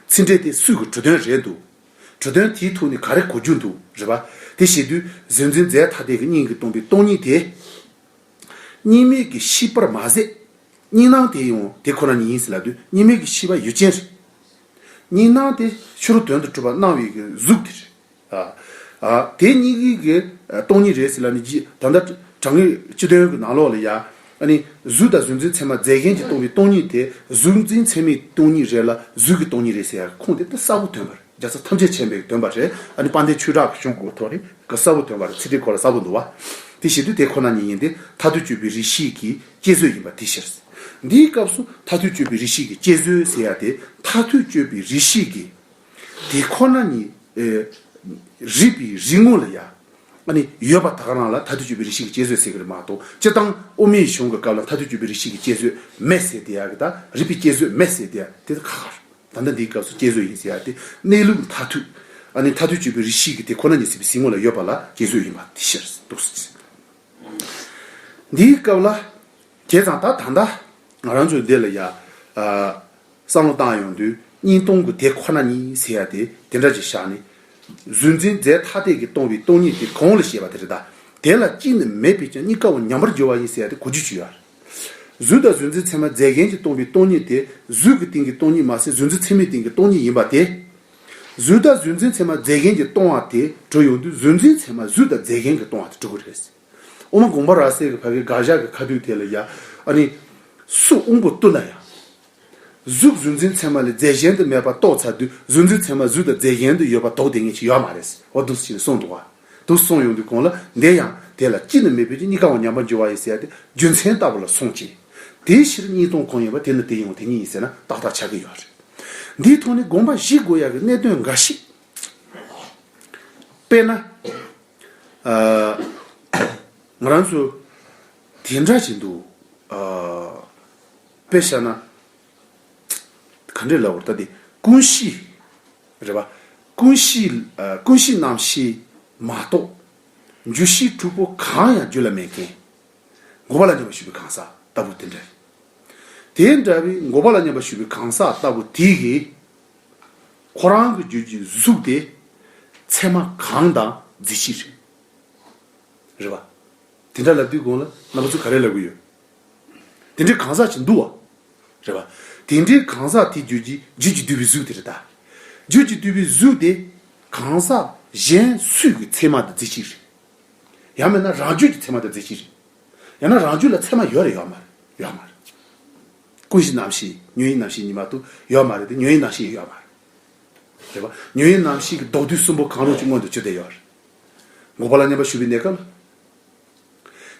ཚིག་འགྲེལ་དེ་སུས་གི་གྲུབ་དོན་རེད་འདུག་གྲུབ་དོན་དེའི་ཐོག་ནས་ག་རེ་གོ་རྒྱུ་འདུག་རེད་པ། དེ་བྱེད་དུས་གཟུང་འཛིན་རྫས་ཐ་དད་ཀྱི་གཉིས་ཀྱི་སྟོང་པའི་སྟོང་ཉིད་དེ། གཉིས་མེད་ཀྱི་ཤེས་པར་མ་ཟད། གཉིས་སྣང་དེ་ཡང་དེ་ཁོ་ན་ཉིད་ཡིན་ཟེར་ལབ་དུས་གཉིས་མེད་ཀྱི་ཤེས་པ་ཡུལ་ཅན་རེད། གཉིས་སྣང་དེ་ཕྱི་རོལ་དོན་དུ་གྲུབ་པ་སྣང་བའི་གི་གཟུགས་དེ་རེད། ཨ། ཨ། དེ་གཉིས་ཀྱི་གི་སྟོང་ཉིད་རེད་ཟེར་ལབ་ནས་ད་ལྟ་དྲང་ངེས་སྤྱི་དོན་གྱི་ནང་ལོགས་ལ་ཡ། ཨ་ནི་གཟུགས་དང་གཟུང་འཛིན་ཚད་མ་རྫས་གཞན་གྱིས་སྟོང་པའི་སྟོང་ཉིད་དེ་གཟུགས་འཛིན་ཚད་མའི་སྟོང་ཉིད་རེད་ལ་གཟུགས་ཀྱི་སྟོང་ཉིད་རེད་ཟེར་ཡ་ཁུངས་དེ་ད་གསལ་པོ་ཐོན་པ་རེད། རྒྱལ་སྲས་ཐམས་ཅད་མཁྱེན་པས་སྟོན་པ་རེད། ཨ་ནི་དཔལ་ལྡན་ཆོས་གྲགས་ཀྱི་གཞུང་གི་ཐོག་ནས་གི་གསལ་པོ་ཐོན་པ་རེད། ཚིག་འགྲེལ་ཁོ་ལ་གསལ་པོ་འདུག་བ། དེ་བྱེད་དུས་དེ་ཁོ་ན་ཉིད་ཡིན་ཏེ་མཐར་ཐུག་དཔྱོད་པའི་རིགས་ཤེས་ཀྱི་དཔྱད་བཟོད་ཡིན་པ་དེ་ཕྱིར། འདིའི་སྐབས་སུ་མཐར་ཐུག་དཔྱོད་པའི་རིགས་ཤེས་ཀྱི་དཔྱད་བཟོད་ཟེར་ཡ་དེ་མཐར་ཐུག་དཔྱོད་པའི་རིགས་ཤེས་ཀྱི་དེ་ཁོ་ན་ཉིད། ཨེ། རིགས་པའི་རིགས་ངོ་ལ་ཡ། ཨ་ནི་ཡོད་པ་ད་ག་རང་ལ་མཐར་ཐུག་དཔྱོད་པའི་རིགས་ཤེས་ཀྱི་དཔྱད་བཟོད་ཟེར་གི་རེད་མ་གཏོགས་སྤྱིར་བཏང་དབུ་མའི་གཞུང་གི་སྐབས་ལ་མཐར་ཐུག་དཔྱོད་པའི་རིགས་ཤེས་ཀྱི་དཔྱད་བཟོད་མེད་ཟེར་དེ་ཡ་གི་ད་རིགས་པའི་དཔྱད་བཟོད་མེད་ཟེར་དེ་ཡ་དེ་ད་ཁག་ཁག་རེད། ད་ལྟ་འདིའི་སྐབས་སུ་དཔྱད་བཟོད་ཡིན་ཟེར་ཡ་དེ་གནས་ལུགས་མཐར་ཐུག་ཨ་ནི་མཐར་ཐུག་དཔྱོད་པའི་རིགས་ཤེས་ཀྱི་དེ་ཁོ་ན་ཉིད་ཟེར་བའི་གཟིགས་ངོ་ལ་ཡོད་པ་ལ་དཔྱད་བཟོད་ཡིན་པ་དེ་ཕྱིར་འདུག་ཟེར། འདིའི་སྐབས་ལ། བྱས་ཙང་ད་ད་ལྟ་ང་རང་ཚོའི་འདི་ལ་ཡ། ཨ། བསམ་བློ་བཏང་ཡོང་དུས་གཉིས་སྟོང་གི་དེ་ཁོ་ན་ཉིད་ཟེར་ཡ་དེ་དེ་འདྲ་ཅིག་བཞག་ནས། གཟུང་འཛིན་རྫས་ཐ་དད་ཀྱིས་སྟོང་པའི་སྟོང་ཉིད་དེ་གོང་ལ་བཤད་པ་དེ་རེད་ད། དེ་ལ་གཅིག་ནི་མེད་པས་ཀྱང་གཉིས་ཀ་བ་མཉམ་པར་སྦྱོར་བ་ཡིན་ཟེར་ཡ་དེ་གོ་རྒྱུ་ཅིག་ཡོད་རེད། གཟུགས་དང་གཟུང་འཛིན་ཚད་མ་རྫས་གཞན་གྱིས་སྟོང་པའི་སྟོང་ཉིད་དེ་གཟུགས་ཀྱི་སྟེང་གི་སྟོང་ཉིད་མ་ཟད་གཟུང་འཛིན་ཚད་མའི་སྟེང་གི་སྟོང་ཉིད་ཡིན་པ་དེ། གཟུགས་དང་གཟུང་འཛིན་ཚད་མ་རྫས་གཞན་གྱིས་སྟོང་བ་དེ་གྲུབ་ཡོང་དུས་གཟུང་འཛིན་ཚད་མ་གཟུགས་དང་རྫས་གཞན་གྱིས་སྟོང་བ་དེ་གྲུབ་ཀྱི་རེད། དབུ་མ་དགོངས་པ་རབ་གསལ་གྱི་ཕ་གིའི་དགག་བཞག་གི་ཁ་ཐུག་དེ་ལ་ཡ། ཨ་ནི། སུ་དབང་པོ་བཏུལ་ན་ཡང་། གཟུགས་གཟུང་འཛིན་ཚད་མ་ལས་རྫས་གཞན་དུ་མེད་པ་རྟོགས་ཚར་དུས་གཟུང་འཛིན་ཚད་མ་གཟུགས་དང་རྫས་གཞན་དུ་ཡོད་པ་ལྡོག་བསྡད་མཁན་ཅིག་ཡོད་མ་རེད། འོ་འདུག་སེ་བྱས་ནས་གསུངས་འདུག་བ། འདུག་གསུངས་ཡོང་དུས་གོང་ལ་འདི་ཡང་དེ་ལ་གཅིག་ནི་མེད་པའི་གཉིས་ཀ་བ་མཉམ་པར་འབྱོར་བ་ཡིན་ཟེར་ཡ་དེ་རྒྱུ་མཚན་ལྟ་བུ་ལ་སོང་ཅིང་། དེའི་ཕྱིར་གཉིས་སྟོང་གང་ཡིན་པ་དེ་ནི་དེ་ཡང་དེ་ཉིད་ཡིན་ཟེར་ན་ཏག་ཏག་ཆགས་ཀྱི་ཡོད་རེད། འདིའི་ཐོག་ནས་དགོངས་པ་བཞེས་དགོས་ཡ་གི་གནད་དོན་འགའ་ཞིག་དཔེར་ན། ཨ། ང་རང་ཚོ་དེ་འདྲ་བཞིན་དུ། ཨ། དཔེ་བཞག་ན། ག་འདྲས་ལབ་དགོས་རེད་ད་དེ་ཀུན་གཞི། རེད་པ། ཀུན་གཞི། ཨ། ཀུན་གཞི་རྣམ་ཤེས་མ་གཏོགས་འཇུག་གཞི་དྲུག་པོ་གང་ཡང་རྒྱུད་ལ་མེད་མཁན། འགོག་པ་ལ་སྙོམས་པར་ཞུགས་པའི་གང་ཟག་ལྟ་བུ་དེ་འདྲ་རེད། དེ་འདྲ་བའི་འགོག་པ་ལ་སྙོམས་པར་ཞུགས་པའི་གང་ཟག་ལྟ་བུ་དེ་གིས་ཁོ་རང་གི་རྒྱུད་ཀྱི་གཟུགས་དེ་ཚད་མ་གང་དང་རྫས་གཅིག་རེད། རེད་པ། དེ་འདྲ་ལབ་དུས་གོང་ལ་རྣམ་པ་ཚོས་ག་རེ་ལབ་ཀྱི་ཡོད། དེ་འདྲའི་གང་ཟག་ཅིག་འདུག་བ། རེད་པ། དེ་འདྲའི་གང་ཟག་དེའི་རྒྱུད་ཀྱི་རྒྱུད་ཀྱིས་བསྡུས་པའི་གཟུགས་དེ་རེད་ད། རྒྱུད་ཀྱིས་བསྡུས་པའི་གཟུགས་དེ་གང་ཟག་གཞན་སུས་ཀྱི་ཚད་མ་དང་རྫས་གཅིག་རེད། ཡང་མིན་ན་རང་རྒྱུད་ཀྱི་ཚད་མ་དང་རྫས་གཅིག་རེད། ཡང་ན་རང་རྒྱུད་ལ་ཚད་མ་ཡོད་རེད་ཡོད་མ་རེད། ཡོད་མ་རེད། ཀུན་གཞི་རྣམ་ཤེས་ཉོན་ཡིད་རྣམ་ཤེས་གཉིས་མ་གཏོགས་ཡོད་མ་རེད་དེ་ཉོན་ཡིད་རྣམ་ཤེས་ཡོད་མ་རེད། རེད་པ། ཉོན་ཡིད་རྣམ་ཤེས་ཀྱི་ལྡོག་དུས་གསུམ་པོ་གང་རུང་གཅིག་མངོན་དུ་གྱུར་བསྡད་ཡོད་རེད། འགོག་པ་ལ་སྙོམས་པར་ཞུགས་པའི་གནས་སྐབས་ལ།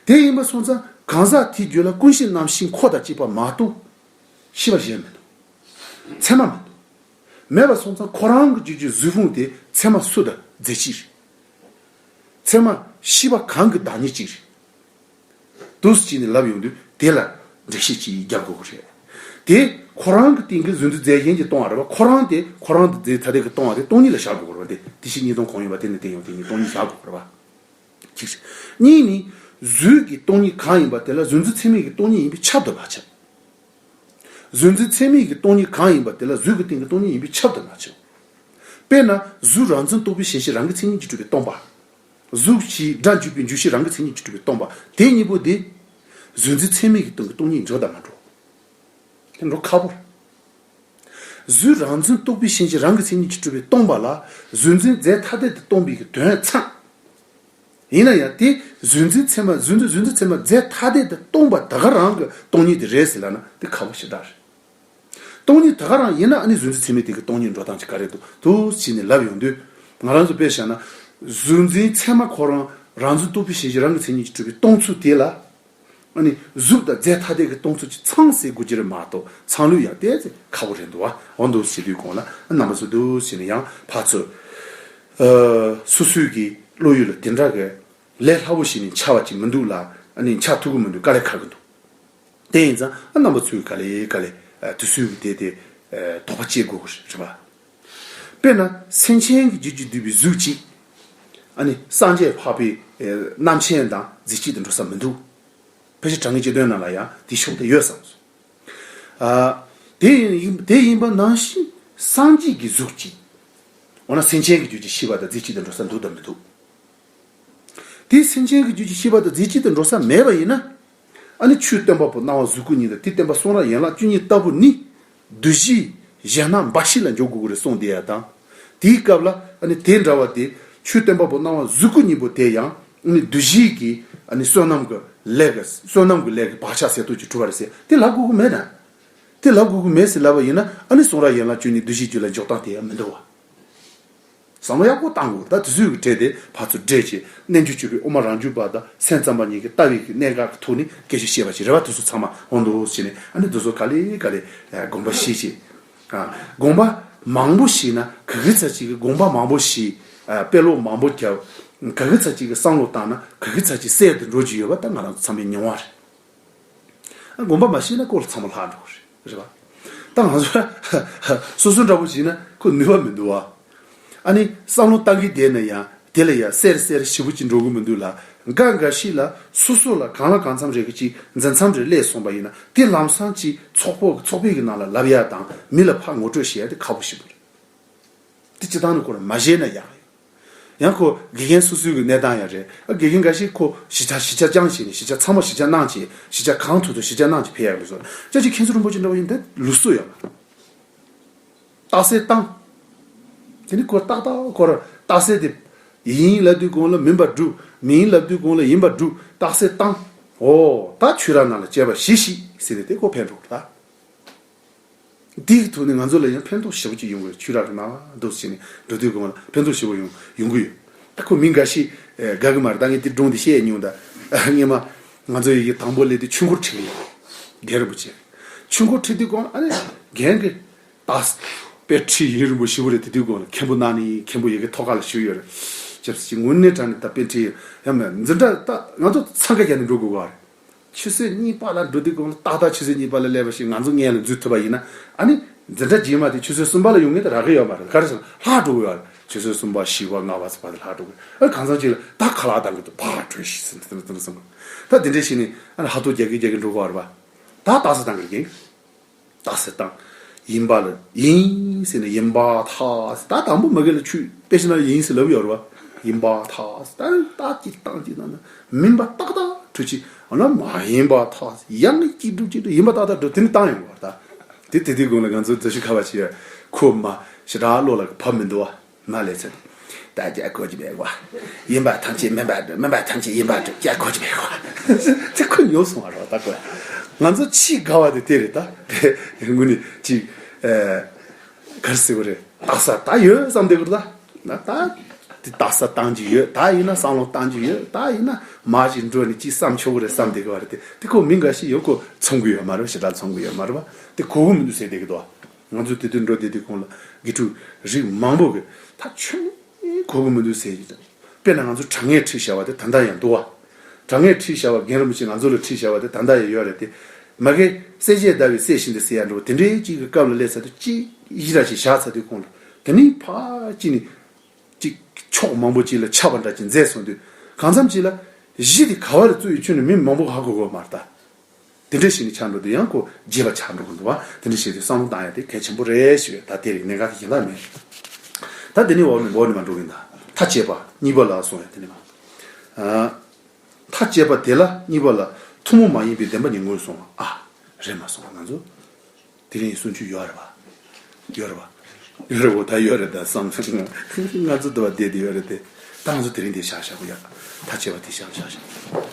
དེ་ཡིན་པ་སོང་ཙང་གང་ཟག་དེའི་རྒྱུད་ལ་ཀུན་གཞི་རྣམ་ཤེས་འཁོར་དང་བཅས་པ་མ་གཏོགས་ཤེས་པ་གཞན་མི་འདུག་ཚད་མ་མི་འདུག་མེད་པ་སོང་ཙང་ཁོ་རང་གི་རྒྱུད་ཀྱི་གཟུགས་ཕུང་དེ་ཚད་མ་སུ་དང་རྫས་གཅིག་རེད། ཚད་མ་ཤེས་པ་གང་གི་བདག་ཉིད་གཅིག་རེད། འདུག་སེ་བྱས་ནས་ལབ་ཡོང་དུས་དེ་ལ་འགྲེལ་བཤད་ཅིག་རྒྱབ་དགོས་ཀྱི་རེད། དེ་ཁོ་རང་གི་སྟེང་གི་གཟུགས་འཛིན་རྫས་གཞན་གྱིས་སྟོང་བ་རེད་པ། ཁོ་རང་དེ་ཁོ་རང་དུ་རྫས་ཐ་དད་ཀྱིས་སྟོང་བ་དེ་སྟོང་ཉིད་ལ་བཞག་དགོས་ཀྱི་རེད་པ། དེ་དེ་བཞིན་གཉིས་སྟོང་གང་ཡིན་པ་དེ་ནི་དེ་ཡང་དེ་ཉིད་སྟོང་ཉིད་བཞག་དགོས་ཀྱི་རེད་པ། གཅིག་རེད། གཉིས་ནི། གཟུགས་ཀྱི་སྟོང་ཉིད་གང་ཡིན་པ་དེ་ལ་གཟུགས་འཛིན་ཚད་མའི་གི་སྟོང་ཉིད་ཡིན་པས་ཁྱབ་ཏུ་མ་ཁྱབ། གཟུགས་འཛིན་ཚད་མའི་གི་སྟོང་ཉིད་གང་ཡིན་པ་དེ་ལ་གཟུགས་ཀྱི་སྟེང་གི་སྟོང་ཉིད་ཡིན་པས་ཁྱབ་ཏུ་མ་ཁྱབ། དཔེར་ན་གཟུགས་རང་འཛིན་རྟོག་པའི་ཞེན་གཞི་རང་གི་མཚན་ཉིད་ཀྱིས་གྲུབ་པའི་སྟོང་པ། གཟུགས་ཀྱི་སྒྲ་འཇུག་པའི་འཇུག་གཞི་རང་གི་མཚན་ཉིད་ཀྱིས་གྲུབ་པའི་སྟོང་པ་དེ་གཉིས་པོ་དེ། གཟུགས་འཛིན་ཚད་མའི་གི་སྟེང་གི་སྟོང་ཉིད་འགྲོ་དང་མ་འགྲོ། དེ་འགྲོ་ཁག་པོ་རེད། གཟུགས་རང་འཛིན་རྟོག་པའི་ཞེན་གཞི་རང་གི་མཚན་ཉིད་ཀྱིས་གྲུབ་པའི་སྟོང་པ་ལ་གཟུགས་འཛིན་རྫས་ཐ་དད་དུ་སྟོང་པའི་གི་དོན་ཚང་། ཡིན་ན་ཡང་དེ་གཟུགས་འཛིན་ཚད་མ་གཟུགས་འཛིན་གཟུགས་འཛིན་ཚད་མ་རྫས་ཐ་དད་དུ་སྟོང་པ་ད་ག་རང་གི་སྟོང་ཉིད་དེ་རེད་ཟེར་ལབ་ན་དེ་ཁག་པོ་ཞེ་དྲག་རེད། སྟོང་ཉིད་ད་ག་རང་ཡིན་ན་ཨ་ནི་གཟུགས་འཛིན་ཚད་མའི་དེ་གི་སྟོང་ཉིད་འགྲོ་སྟངས་ཅིག་ག་རེ་འདུག་འདུག་སེ་བྱས་ནས་ལབ་ཡོང་དུས། ང་རང་ཚོ་དཔེ་བཞག་ན། གཟུགས་འཛིན་ཚད་མ་ཁོ་རང་རང་འཛིན་རྟོག་པའི་ཞེན་གཞི་རང་གི་མཚན་ཉིད་ཀྱིས་གྲུབ་པའི་སྟོང་ཚུལ་དེ་ལ། ཨ་ནི་གཟུགས་དང་རྫས་ཐ་དད་ཀྱི་སྟོང་ཚུལ་གྱི་ཚང་ཟེར་དགོས་ཀྱི་རེད་མ་གཏོགས་ཚང་ལུགས་ཡང་ཏོག་ཙམ་ཁག་པོ་རེད་འདུག་བ། འོ་འདུག་སེ་བྱེད་དུས་གོང་ལ་རྣམ་པ་ཚོ་འདུག་སེ་བྱས་ནས་ཡང་ཕར་ཚུར། ཨ། སོ་སོའི་གི་བློ་ཡུལ་ལ་དེ་འདྲ་གི་ལས་སླ་པོ་ཞིག་ནས་འཆར་བ་ཅིག་མི་འདུག་ལ། ཨ་ནི་འཆར་ཐུབ་ཀྱི་མི་འདུག་དཀའ་ལས་ཁག་གི་འདུག་དེ་ཡིན་ཙང་ཨ་རྣམ་པ་ཚོས་ག་ལེ་ག་ལེ། ཨ། དུས་ཚོད་ཀྱི་དེ་དེ། ཨ། དོགས་པ་བཅད་དགོས་ཀྱི་རེད་པ། དཔེར་ན་སེམས་ཅན་གྱི་རྒྱུད་ཀྱིས་བསྡུས་པའི་གཟུགས་གཅིག་ཨ་ནི་སངས་རྒྱས་འཕགས་པའི། ཨ། རྣམ་མཁྱེན་དང་རྫས་གཅིག་ཏུ་འགྲོ་ས་མི་འདུག་ཕལ་ཆེར་དྲང་ངེས་སྤྱི་དོན་ནང་ལ་ཡང་དེ་ཤོག་དེ་ཡོད་བསམ་སོང་། ཨ། དེ་ཡིན་དེ་ཡིན་པ་ནང་བཞིན་སངས་རྒྱས་ཀྱི་གཟུགས་ཀྱིས། འོ་ན་སེམས་ཅན་གྱི་རྒྱུད་ཀྱི་ཤེས་པ་དང་རྫས་གཅིག་ཏུ་འགྲོ་ས་འདུག་དམ་མི་འདུག་དེ་སེམས་ཅན་གྱི་རྒྱུད་ཀྱི་ཤེས་པ་དང་རྫས་གཅིག་ཏུ་འགྲོ་ས་མེད་པ་ཡིན་ན། ཨ་ནི་ཆོས་སྟོན་པ་པོ་སྣང་བ་གཟུགས་སྐུ་གཉིས་དང་དེ་བསྟན་པ་གསུང་རབ་ཡན་ལག་བཅུ་གཉིས་ལྟ་བུ་ནི། བསྡུ་བཞིའི་གཞན་སྣང་འབའ་ཞིག་ལ་འཇོག་དགོས་ཀྱི་རེད་གསུངས་བསྡད་ཡ་དང་། དེའི་སྐབས་ལ་ཨ་ནི་དེ་འདྲ་བ་དེ་ཆོས་སྟོན་པ་པོ་སྣང་བ་གཟུགས་སྐུ་གཉིས་པོ་དེ་ཡང་ཨ་ནི་བསྡུ་བཞིའི་གི་ཨ་ནི་བསོད་ནམས་ཀྱི་ལས་ཀྱི་བསོད་ནམས་ཀྱི་ལས་ཀྱི་བག་ཆགས་ཟད་འགྲོ་ཅིག་གྲུབ་པ་རེད་ཟེར་དེ་ལབ་དགོས་ཀྱི་མེད་ན། དེ་ལབ་དགོས་ཀྱི་མེད་ཟེར་ལབ་པ་ཡིན་ན་ཨ་ནི་གསུང་རབ་ཡན་ལག་བཅུ་གཉིས་བསྡུ་བཞིའི་རྒྱུད་ལ་འཇོག་སྟངས་དེ་ཡང་མི་འདུག་བ། བསམ་བློ་ཡག་པོ་བཏང་དགོས། ད་དེ་ཚོའི་གི་གྲས་དེ་ཕར་ཚུར་འདྲེས་བྱས་རྣལ་འབྱོར་སྤྱོད་པའི་དབུ་མ་རང་རྒྱུད་པ་དང་སེམས་ཙམ་པ་གཉིས་ཀྱི་ལྟ་བའི་གི་གནད་འགག་གི་ཐོག་ནས་སྐད་ཆ་བཤད་པ་ཞིག་རེད་བ། དེ་ཚོ་ཚང་མ་འོང་འདུག་ཟེར་ནས་ཨ་ནི་དེ་ཚོ་ག་ལེ་ག་ལེ་དགོངས་པ་བཞེས་བྱས། དགོངས་པ་མང་པོ་བཞེས་ན་ག་གི་ཚ་ཅིག་གི་དགོངས་པ་མང་པོ་བཞེས། དཔེ་ཀློག་མང་པོ་རྒྱབ། ག་གི་ཚ་ཅིག་གི་བསམ་བློ་བཏང་ན་ག་གི་ཚ་ཅིག་གསལ་དུ་འགྲོ་རྒྱུ་ཡོད་པ་ད་ང་རང་ཚོ་ཚང་མའི་མྱོང་བ་རེད། དགོངས་པ་མ་བཞེས་ན་ཁོ་ལ་ཚང་མ་ལྷག་འགྲོ་གི་རེད། རེད་བ། ད་ང་ཚོ་སོ་སོ་འདྲ་པོ་བྱས་ན་ཁོ་ནུས་པ་མི་འདུག་བ། ཨ་ནི་བསམ་བློ་བཏང་གི་བསྡད་ན་ཡང་དེ་ལ་ཡང་གསལ་གསལ་ཞིབ་པོ་ཅིག་འགྲོ་གི་མི་འདུག་ལ། འགའ་འགའ་ཞིག་ལ་སོ་སོ་ལ་གང་ལ་གང་འཚམ་རེ་གི་ཅིག་འཛིན་མཚམས་རེ་སླེབས་སོང་པ་ཡིན་ན་དེ་ལམ་སང་ཅིག་ཚོགས་པོ་ཚོགས་པའི་གི་ནང་ལ་ལབ་ཡ་དང་མི་ལ་ཕར་ངོ་སྤྲོད་བྱེད་ཡ་དེ་ཁག་པོ་ཞིག་རེད། དེ་སྤྱི་བཏང་ནས་ཁོ་རང་མ་བཞེས་ན་ཡག་ཡོད། ཡང་ཁོ་དགེ་རྒན་སོ་སོའི་གི་གནས་སྟངས་ཡང་རེད། ཨ་དགེ་རྒན་འགའ་ཞིག་ཁོ་གཞིས་ཆགས་གཞིས་ཆགས་རྐྱང་བྱས་ནས་གཞིས་ཆགས་ཚང་མ་གཞིས་ཆགས་གནང་བྱས་གཞིས་ཆགས་གང་ཐུབ་ཐུབ་གཞིས་ཆགས་གནང་བྱས་ཕེབས་ཡག་ལུགས་སྲོལ། སྐྱབས་རྗེ་མཁན་ཟུར་རིན་པོ་ཆེ་འདྲ་བོ་ཡིན་དེ་ལུགས་སྲོལ་ཡོད་མ་རེད། རྟགས་གསལ་བཏང་། དེ་ནི་ཁོ་ཏག་ཏག་ཁོ་རང་རྟགས་གསལ་དེ་ཡིན་ལབ་དུས་གོང་ལ་མིན་པ་སྒྲུབ། མིན་ལབ་དུས་གོང་ལ་ཡིན་པ་སྒྲུབ། རྟགས་གསལ་བཏང་། འོ་ད་ཆོས་ར་ནང་ལ་དཔྱད་པ་ཞིག་ཞིག་ཟེར་ནས་དེ་ཁོ་ཕན་འགྲོ་གི་རེད་ད། འདིའི་ཐོག་ནས་ང་ཚོ་ལ་ཡང་ཕན་ཐོགས་ཞེ་པོ་ཅིག་ཡོང་གི་རེད། ཆོས་ར་གི་ནང་འདུག་ཟེར་ནས་འགྲོ་དུས་གོང་ལ་ཕན་ཐོགས་ཞེ་པོ་ཡོང་ཡོང་གི་ཡོད། ད་ཁོ་མི་འགའ་ཞིག་དགའ་གི་མ་རེད། ད་ངས་འདི་སྒྲུང་འདི་བཤད་མྱོང་། ད་སྔས་མ་ང་ཚོ་ཡི་གེ་དང་པོ་སླེབས་དུས་ཆོས་འཁོར་ཁྲིད་གི་ཡོད། རྒན་རིན་པོ་ཆེ་ཆོས་འཁོར་ཁྲིད་དུས་གོང་ཨ་ནི་རྒན་གི་ད་དཔེ་ཁྲིད་ཡུན་རིང་པོ་ཞེ་པོ་རེད། དེ་དུས་གོང་ལ་མཁན་པོ་གནང་ནི་མཁན་པོ་ཡི་གེ་ཐོག་ཁ་ལ་བཞུགས་ཡོད་རེད། སྐྱབས་སུ་མཆི། དངོས་གནས་དྲང་ནས་ད་དཔེ་ཁྲིད་ཡོད་ཡང་མེད། འཛིན་གྲྭ་ད་ང་ཚོ་འཚང་ཁ་རྒྱག་ནས་འགྲོ་དགོས་ག་རེད། ཆུ་ཚོད་གཉིས་པ་ལ་འགྲོ་དུས་གོང་ལ་ཏག་ཏག་ཆུ་ཚོད་གཉིས་པ་ལ་སླེབས་པ་ཞིག་ང་ཚོ་སྔོན་ལ་འཛུལ་ཐུབ་པ་ཡིན་ན་ཨ་ནི་འཛིན་གྲྭ་རྗེས་མ་དེ་ཆུ་ཚོད་གསུམ་པ་ལ་ཡོང་མཁན་དེ་རག་གི་ཡོད་མ་རེད། ག་རེ་ཟེར་ན་ལྷག་འགྲོ་གི་ཡོད་རེད། ཆུ་ཚོད་གསུམ་པ་བཞི་པ་ལྔ་པ་ཚོ་བར་དུ་ལྷག་འགྲོ་གི་ཡོད། ཨ་གང་འཚམ་ཅིག་ལ་ད་ཁ་ལག་བཏང་གི་འདུག་ཕར་བྲོས་ཤིག་ཟེར་ནས་དེ་འདྲ་དེ་འདྲ་གསུངས་གི། ད་དེ་འདྲ་བྱས་ནས་ཨ་ནི་ཧ་ཐོ་རྒྱག་གི་རྒྱག་གི་འགྲོ་གི་ཡོད་རེད་པ། ད་རྟགས་གསལ་བཏང་གི་རེད། རྟགས་གསལ་བཏང་། ཡིན་པ་ལ་ཡིན་ཟེར་ནས་ཡིན་པར་ཐལ་ཟེར། ད་དང་པོ་མ་གི་ལ་ཆོས་དཔེ་ཆ་ནང་ལ་ཡིན་ཟེར་ལབ་ཡོད་རེད་པ། ཡིན་པར་ཐལ་ཟེར། ད་རྟགས་ཅིག་བཏང་ཅིག་བཏང་ན་མིན་པ་ཏག་ཏག་གྲུབ་ཅིག་འོ་ན་མ་ཡིན་པར་ཐལ་ཟེར། ཡང་ཅིག་གྲུབ་ཅིག་གྲུབ། ཡིན་པ་ཏག་ཏག་གྲུབ། དེ་ནི་བཏང་ཡོང་བ་ད། དེ་དེ་དུས་གོང་ལ་ང་ཚོ་རྫུ་ཆུ་ཁ་བ་ཆེ་ཁོ་མ་ཞེ་དྲག་བློ་ལ་བབས་མི་འདུག་བ། མ་ལས་ཚེ། ད་རྒྱ་གོ་གི་མེད་གོ། ཡིན་པ་ཐམས་ཅད་མིན་པར་འགྲུབ། མིན་པ་ཐམས་ཅད་ཡིན་པར་འགྲུབ། རྒྱ་གོ་གི་མེད་གོ། ཚེ་ཁོ་ཉོབ་སོང་བ་རེད་ད་ཁོ། ང་ཚོ་ཆེས་དགའ་བ་དེ་དེ་རེད་ད། དེ་དངོས་གནས་ཅིག་ཨ། ག་རེ་ཟེར་དགོས་རེད། རྟགས་གསལ་ད་ཡོད་བསམ་བསྡད་དགོས་རེད་ད། ན་ད། དེ་རྟགས་གསལ་བཏང་གི་ཡོད། ད་ཡིན་ན་བསམ་བློ་བཏང་གི་ཡོད། ད་ཡིན་ན་མ་ཞིག་འགྲོ་ནས་ཅིག་བསམ་ཆོག་གི་རེད་བསམ་བསྡད་དགོས་པ་རེད་དེ། དེ་ཁོ་མི་འགའ་ཞིག་ཡོད་ཁོ་ཚོང་གི་ཡོད་མ་རེད། ཞེ་དྲག་ཚོང་གི་ཡོད་མ་རེད་པ། དེ་གོ་གི་མི་འདུག་ཟེར་བསྡད་ཀྱི་འདུག་ང་ཚོ་དེ་དུས་འགྲོ་བསྡད་དུས་གོང་ལ་དགེ་ཕྲུག་རིགས་མང་པོ་གི་ད་ཆོས་ནི་གོ་གི་མི་འདུག་ཟེར་གྱི་འདུག་དཔེར་ན་ང་ཚོ་དྲང་ངེས་ཁྲིད་བྱ་བ་དེ་ད་ལྟ་ཡང་འདུག་བ། དྲང་ངེས་ཁྲིད་བྱ་བ་རྒན་རིན་པོ་ཆེ་ང་ཚོ་ལ་ཁྲིད་བྱ་བ་དེ་ད་ལྟ་ཡང་ཡོད་རེད་དེ། མ་གི་སྲས་བཅས་ཟླ་བའི་སྲས་བཞིན་དུ་ཟེར་ཡ་འགྲོ་དེ་འདྲའི་གཅིག་གི་སྐབས་ལ་སླེབས་ཚར་དུས་གཅིག་ཡིད་ར་ཞིག་བཞག་ཚར་དུས་གོང་ལ་དེ་ནི་ཕར་གཅིག་ནི་གཅིག་ཕྱོགས་མང་པོ་གཅིག་ལ་ཆགས་པ་འདྲ་ཅིག་མཛད་སོང་དུས་གང་འཚམ་གཅིག་ལ་གཞི་དེ་ག་བ་ལ་བཙུགས་ཡོད་ཆོས་ནི་མི་མང་པོ་ཧ་གོ་གོ་མ་རེད་ད། དེ་འདྲ་ཞིག་ནི་ཆགས་འགྲོ་དུས་ཡང་ཁོ་རྒྱས་པ་ཆགས་འགྲོ་གི་འདུག་བ། དེ་འདྲ་བྱས་དུས་བསམ་བློ་བཏང་ཡ་དེ་གལ་ཆེན་པོ་རེད་ཞུ་ཡ། ད་དེ་རིགས་གནད་འགག་གི་ཡིན་ལ་མེད། ད་དེ་ནི་འོག་ནས་འོག་ནས་མ་འགྲོ་གི་ཡིན་ད། མཐའ་དཔྱད་པ་གཉིས་པ་ལ་སོང་ཡ་དེ་ནི་མ། ཨ། མཐའ་དཔྱད་པ་དེ་ལ་གཉིས་པ་ལ་ཐུན་མོང་མ་ཡིན་པའི་བདེན་པ་ཉིད་ངོས་བཟུང་བ། ཨ། རེད་མ་སོང་བ་ང་ཚོ། དེ་རིང་གསུང་ཆོས་ཡོད་རེད་པ། ཡོད་རེད་པ། ཡོད་རེད་པོ་ད་ཡོད་རེད་ད་བསམ་སོང་། ང་ཚོ་འདི་བ་བསྡད་དེ་ཡོད་རེད་དེ། ད་ང་ཚོ་དེ་རིང་དེ་བཞག་བཞག་གོ་ཡ། མཐའ་དཔྱད་པ་དེ་བཞག་བཞག་བཞག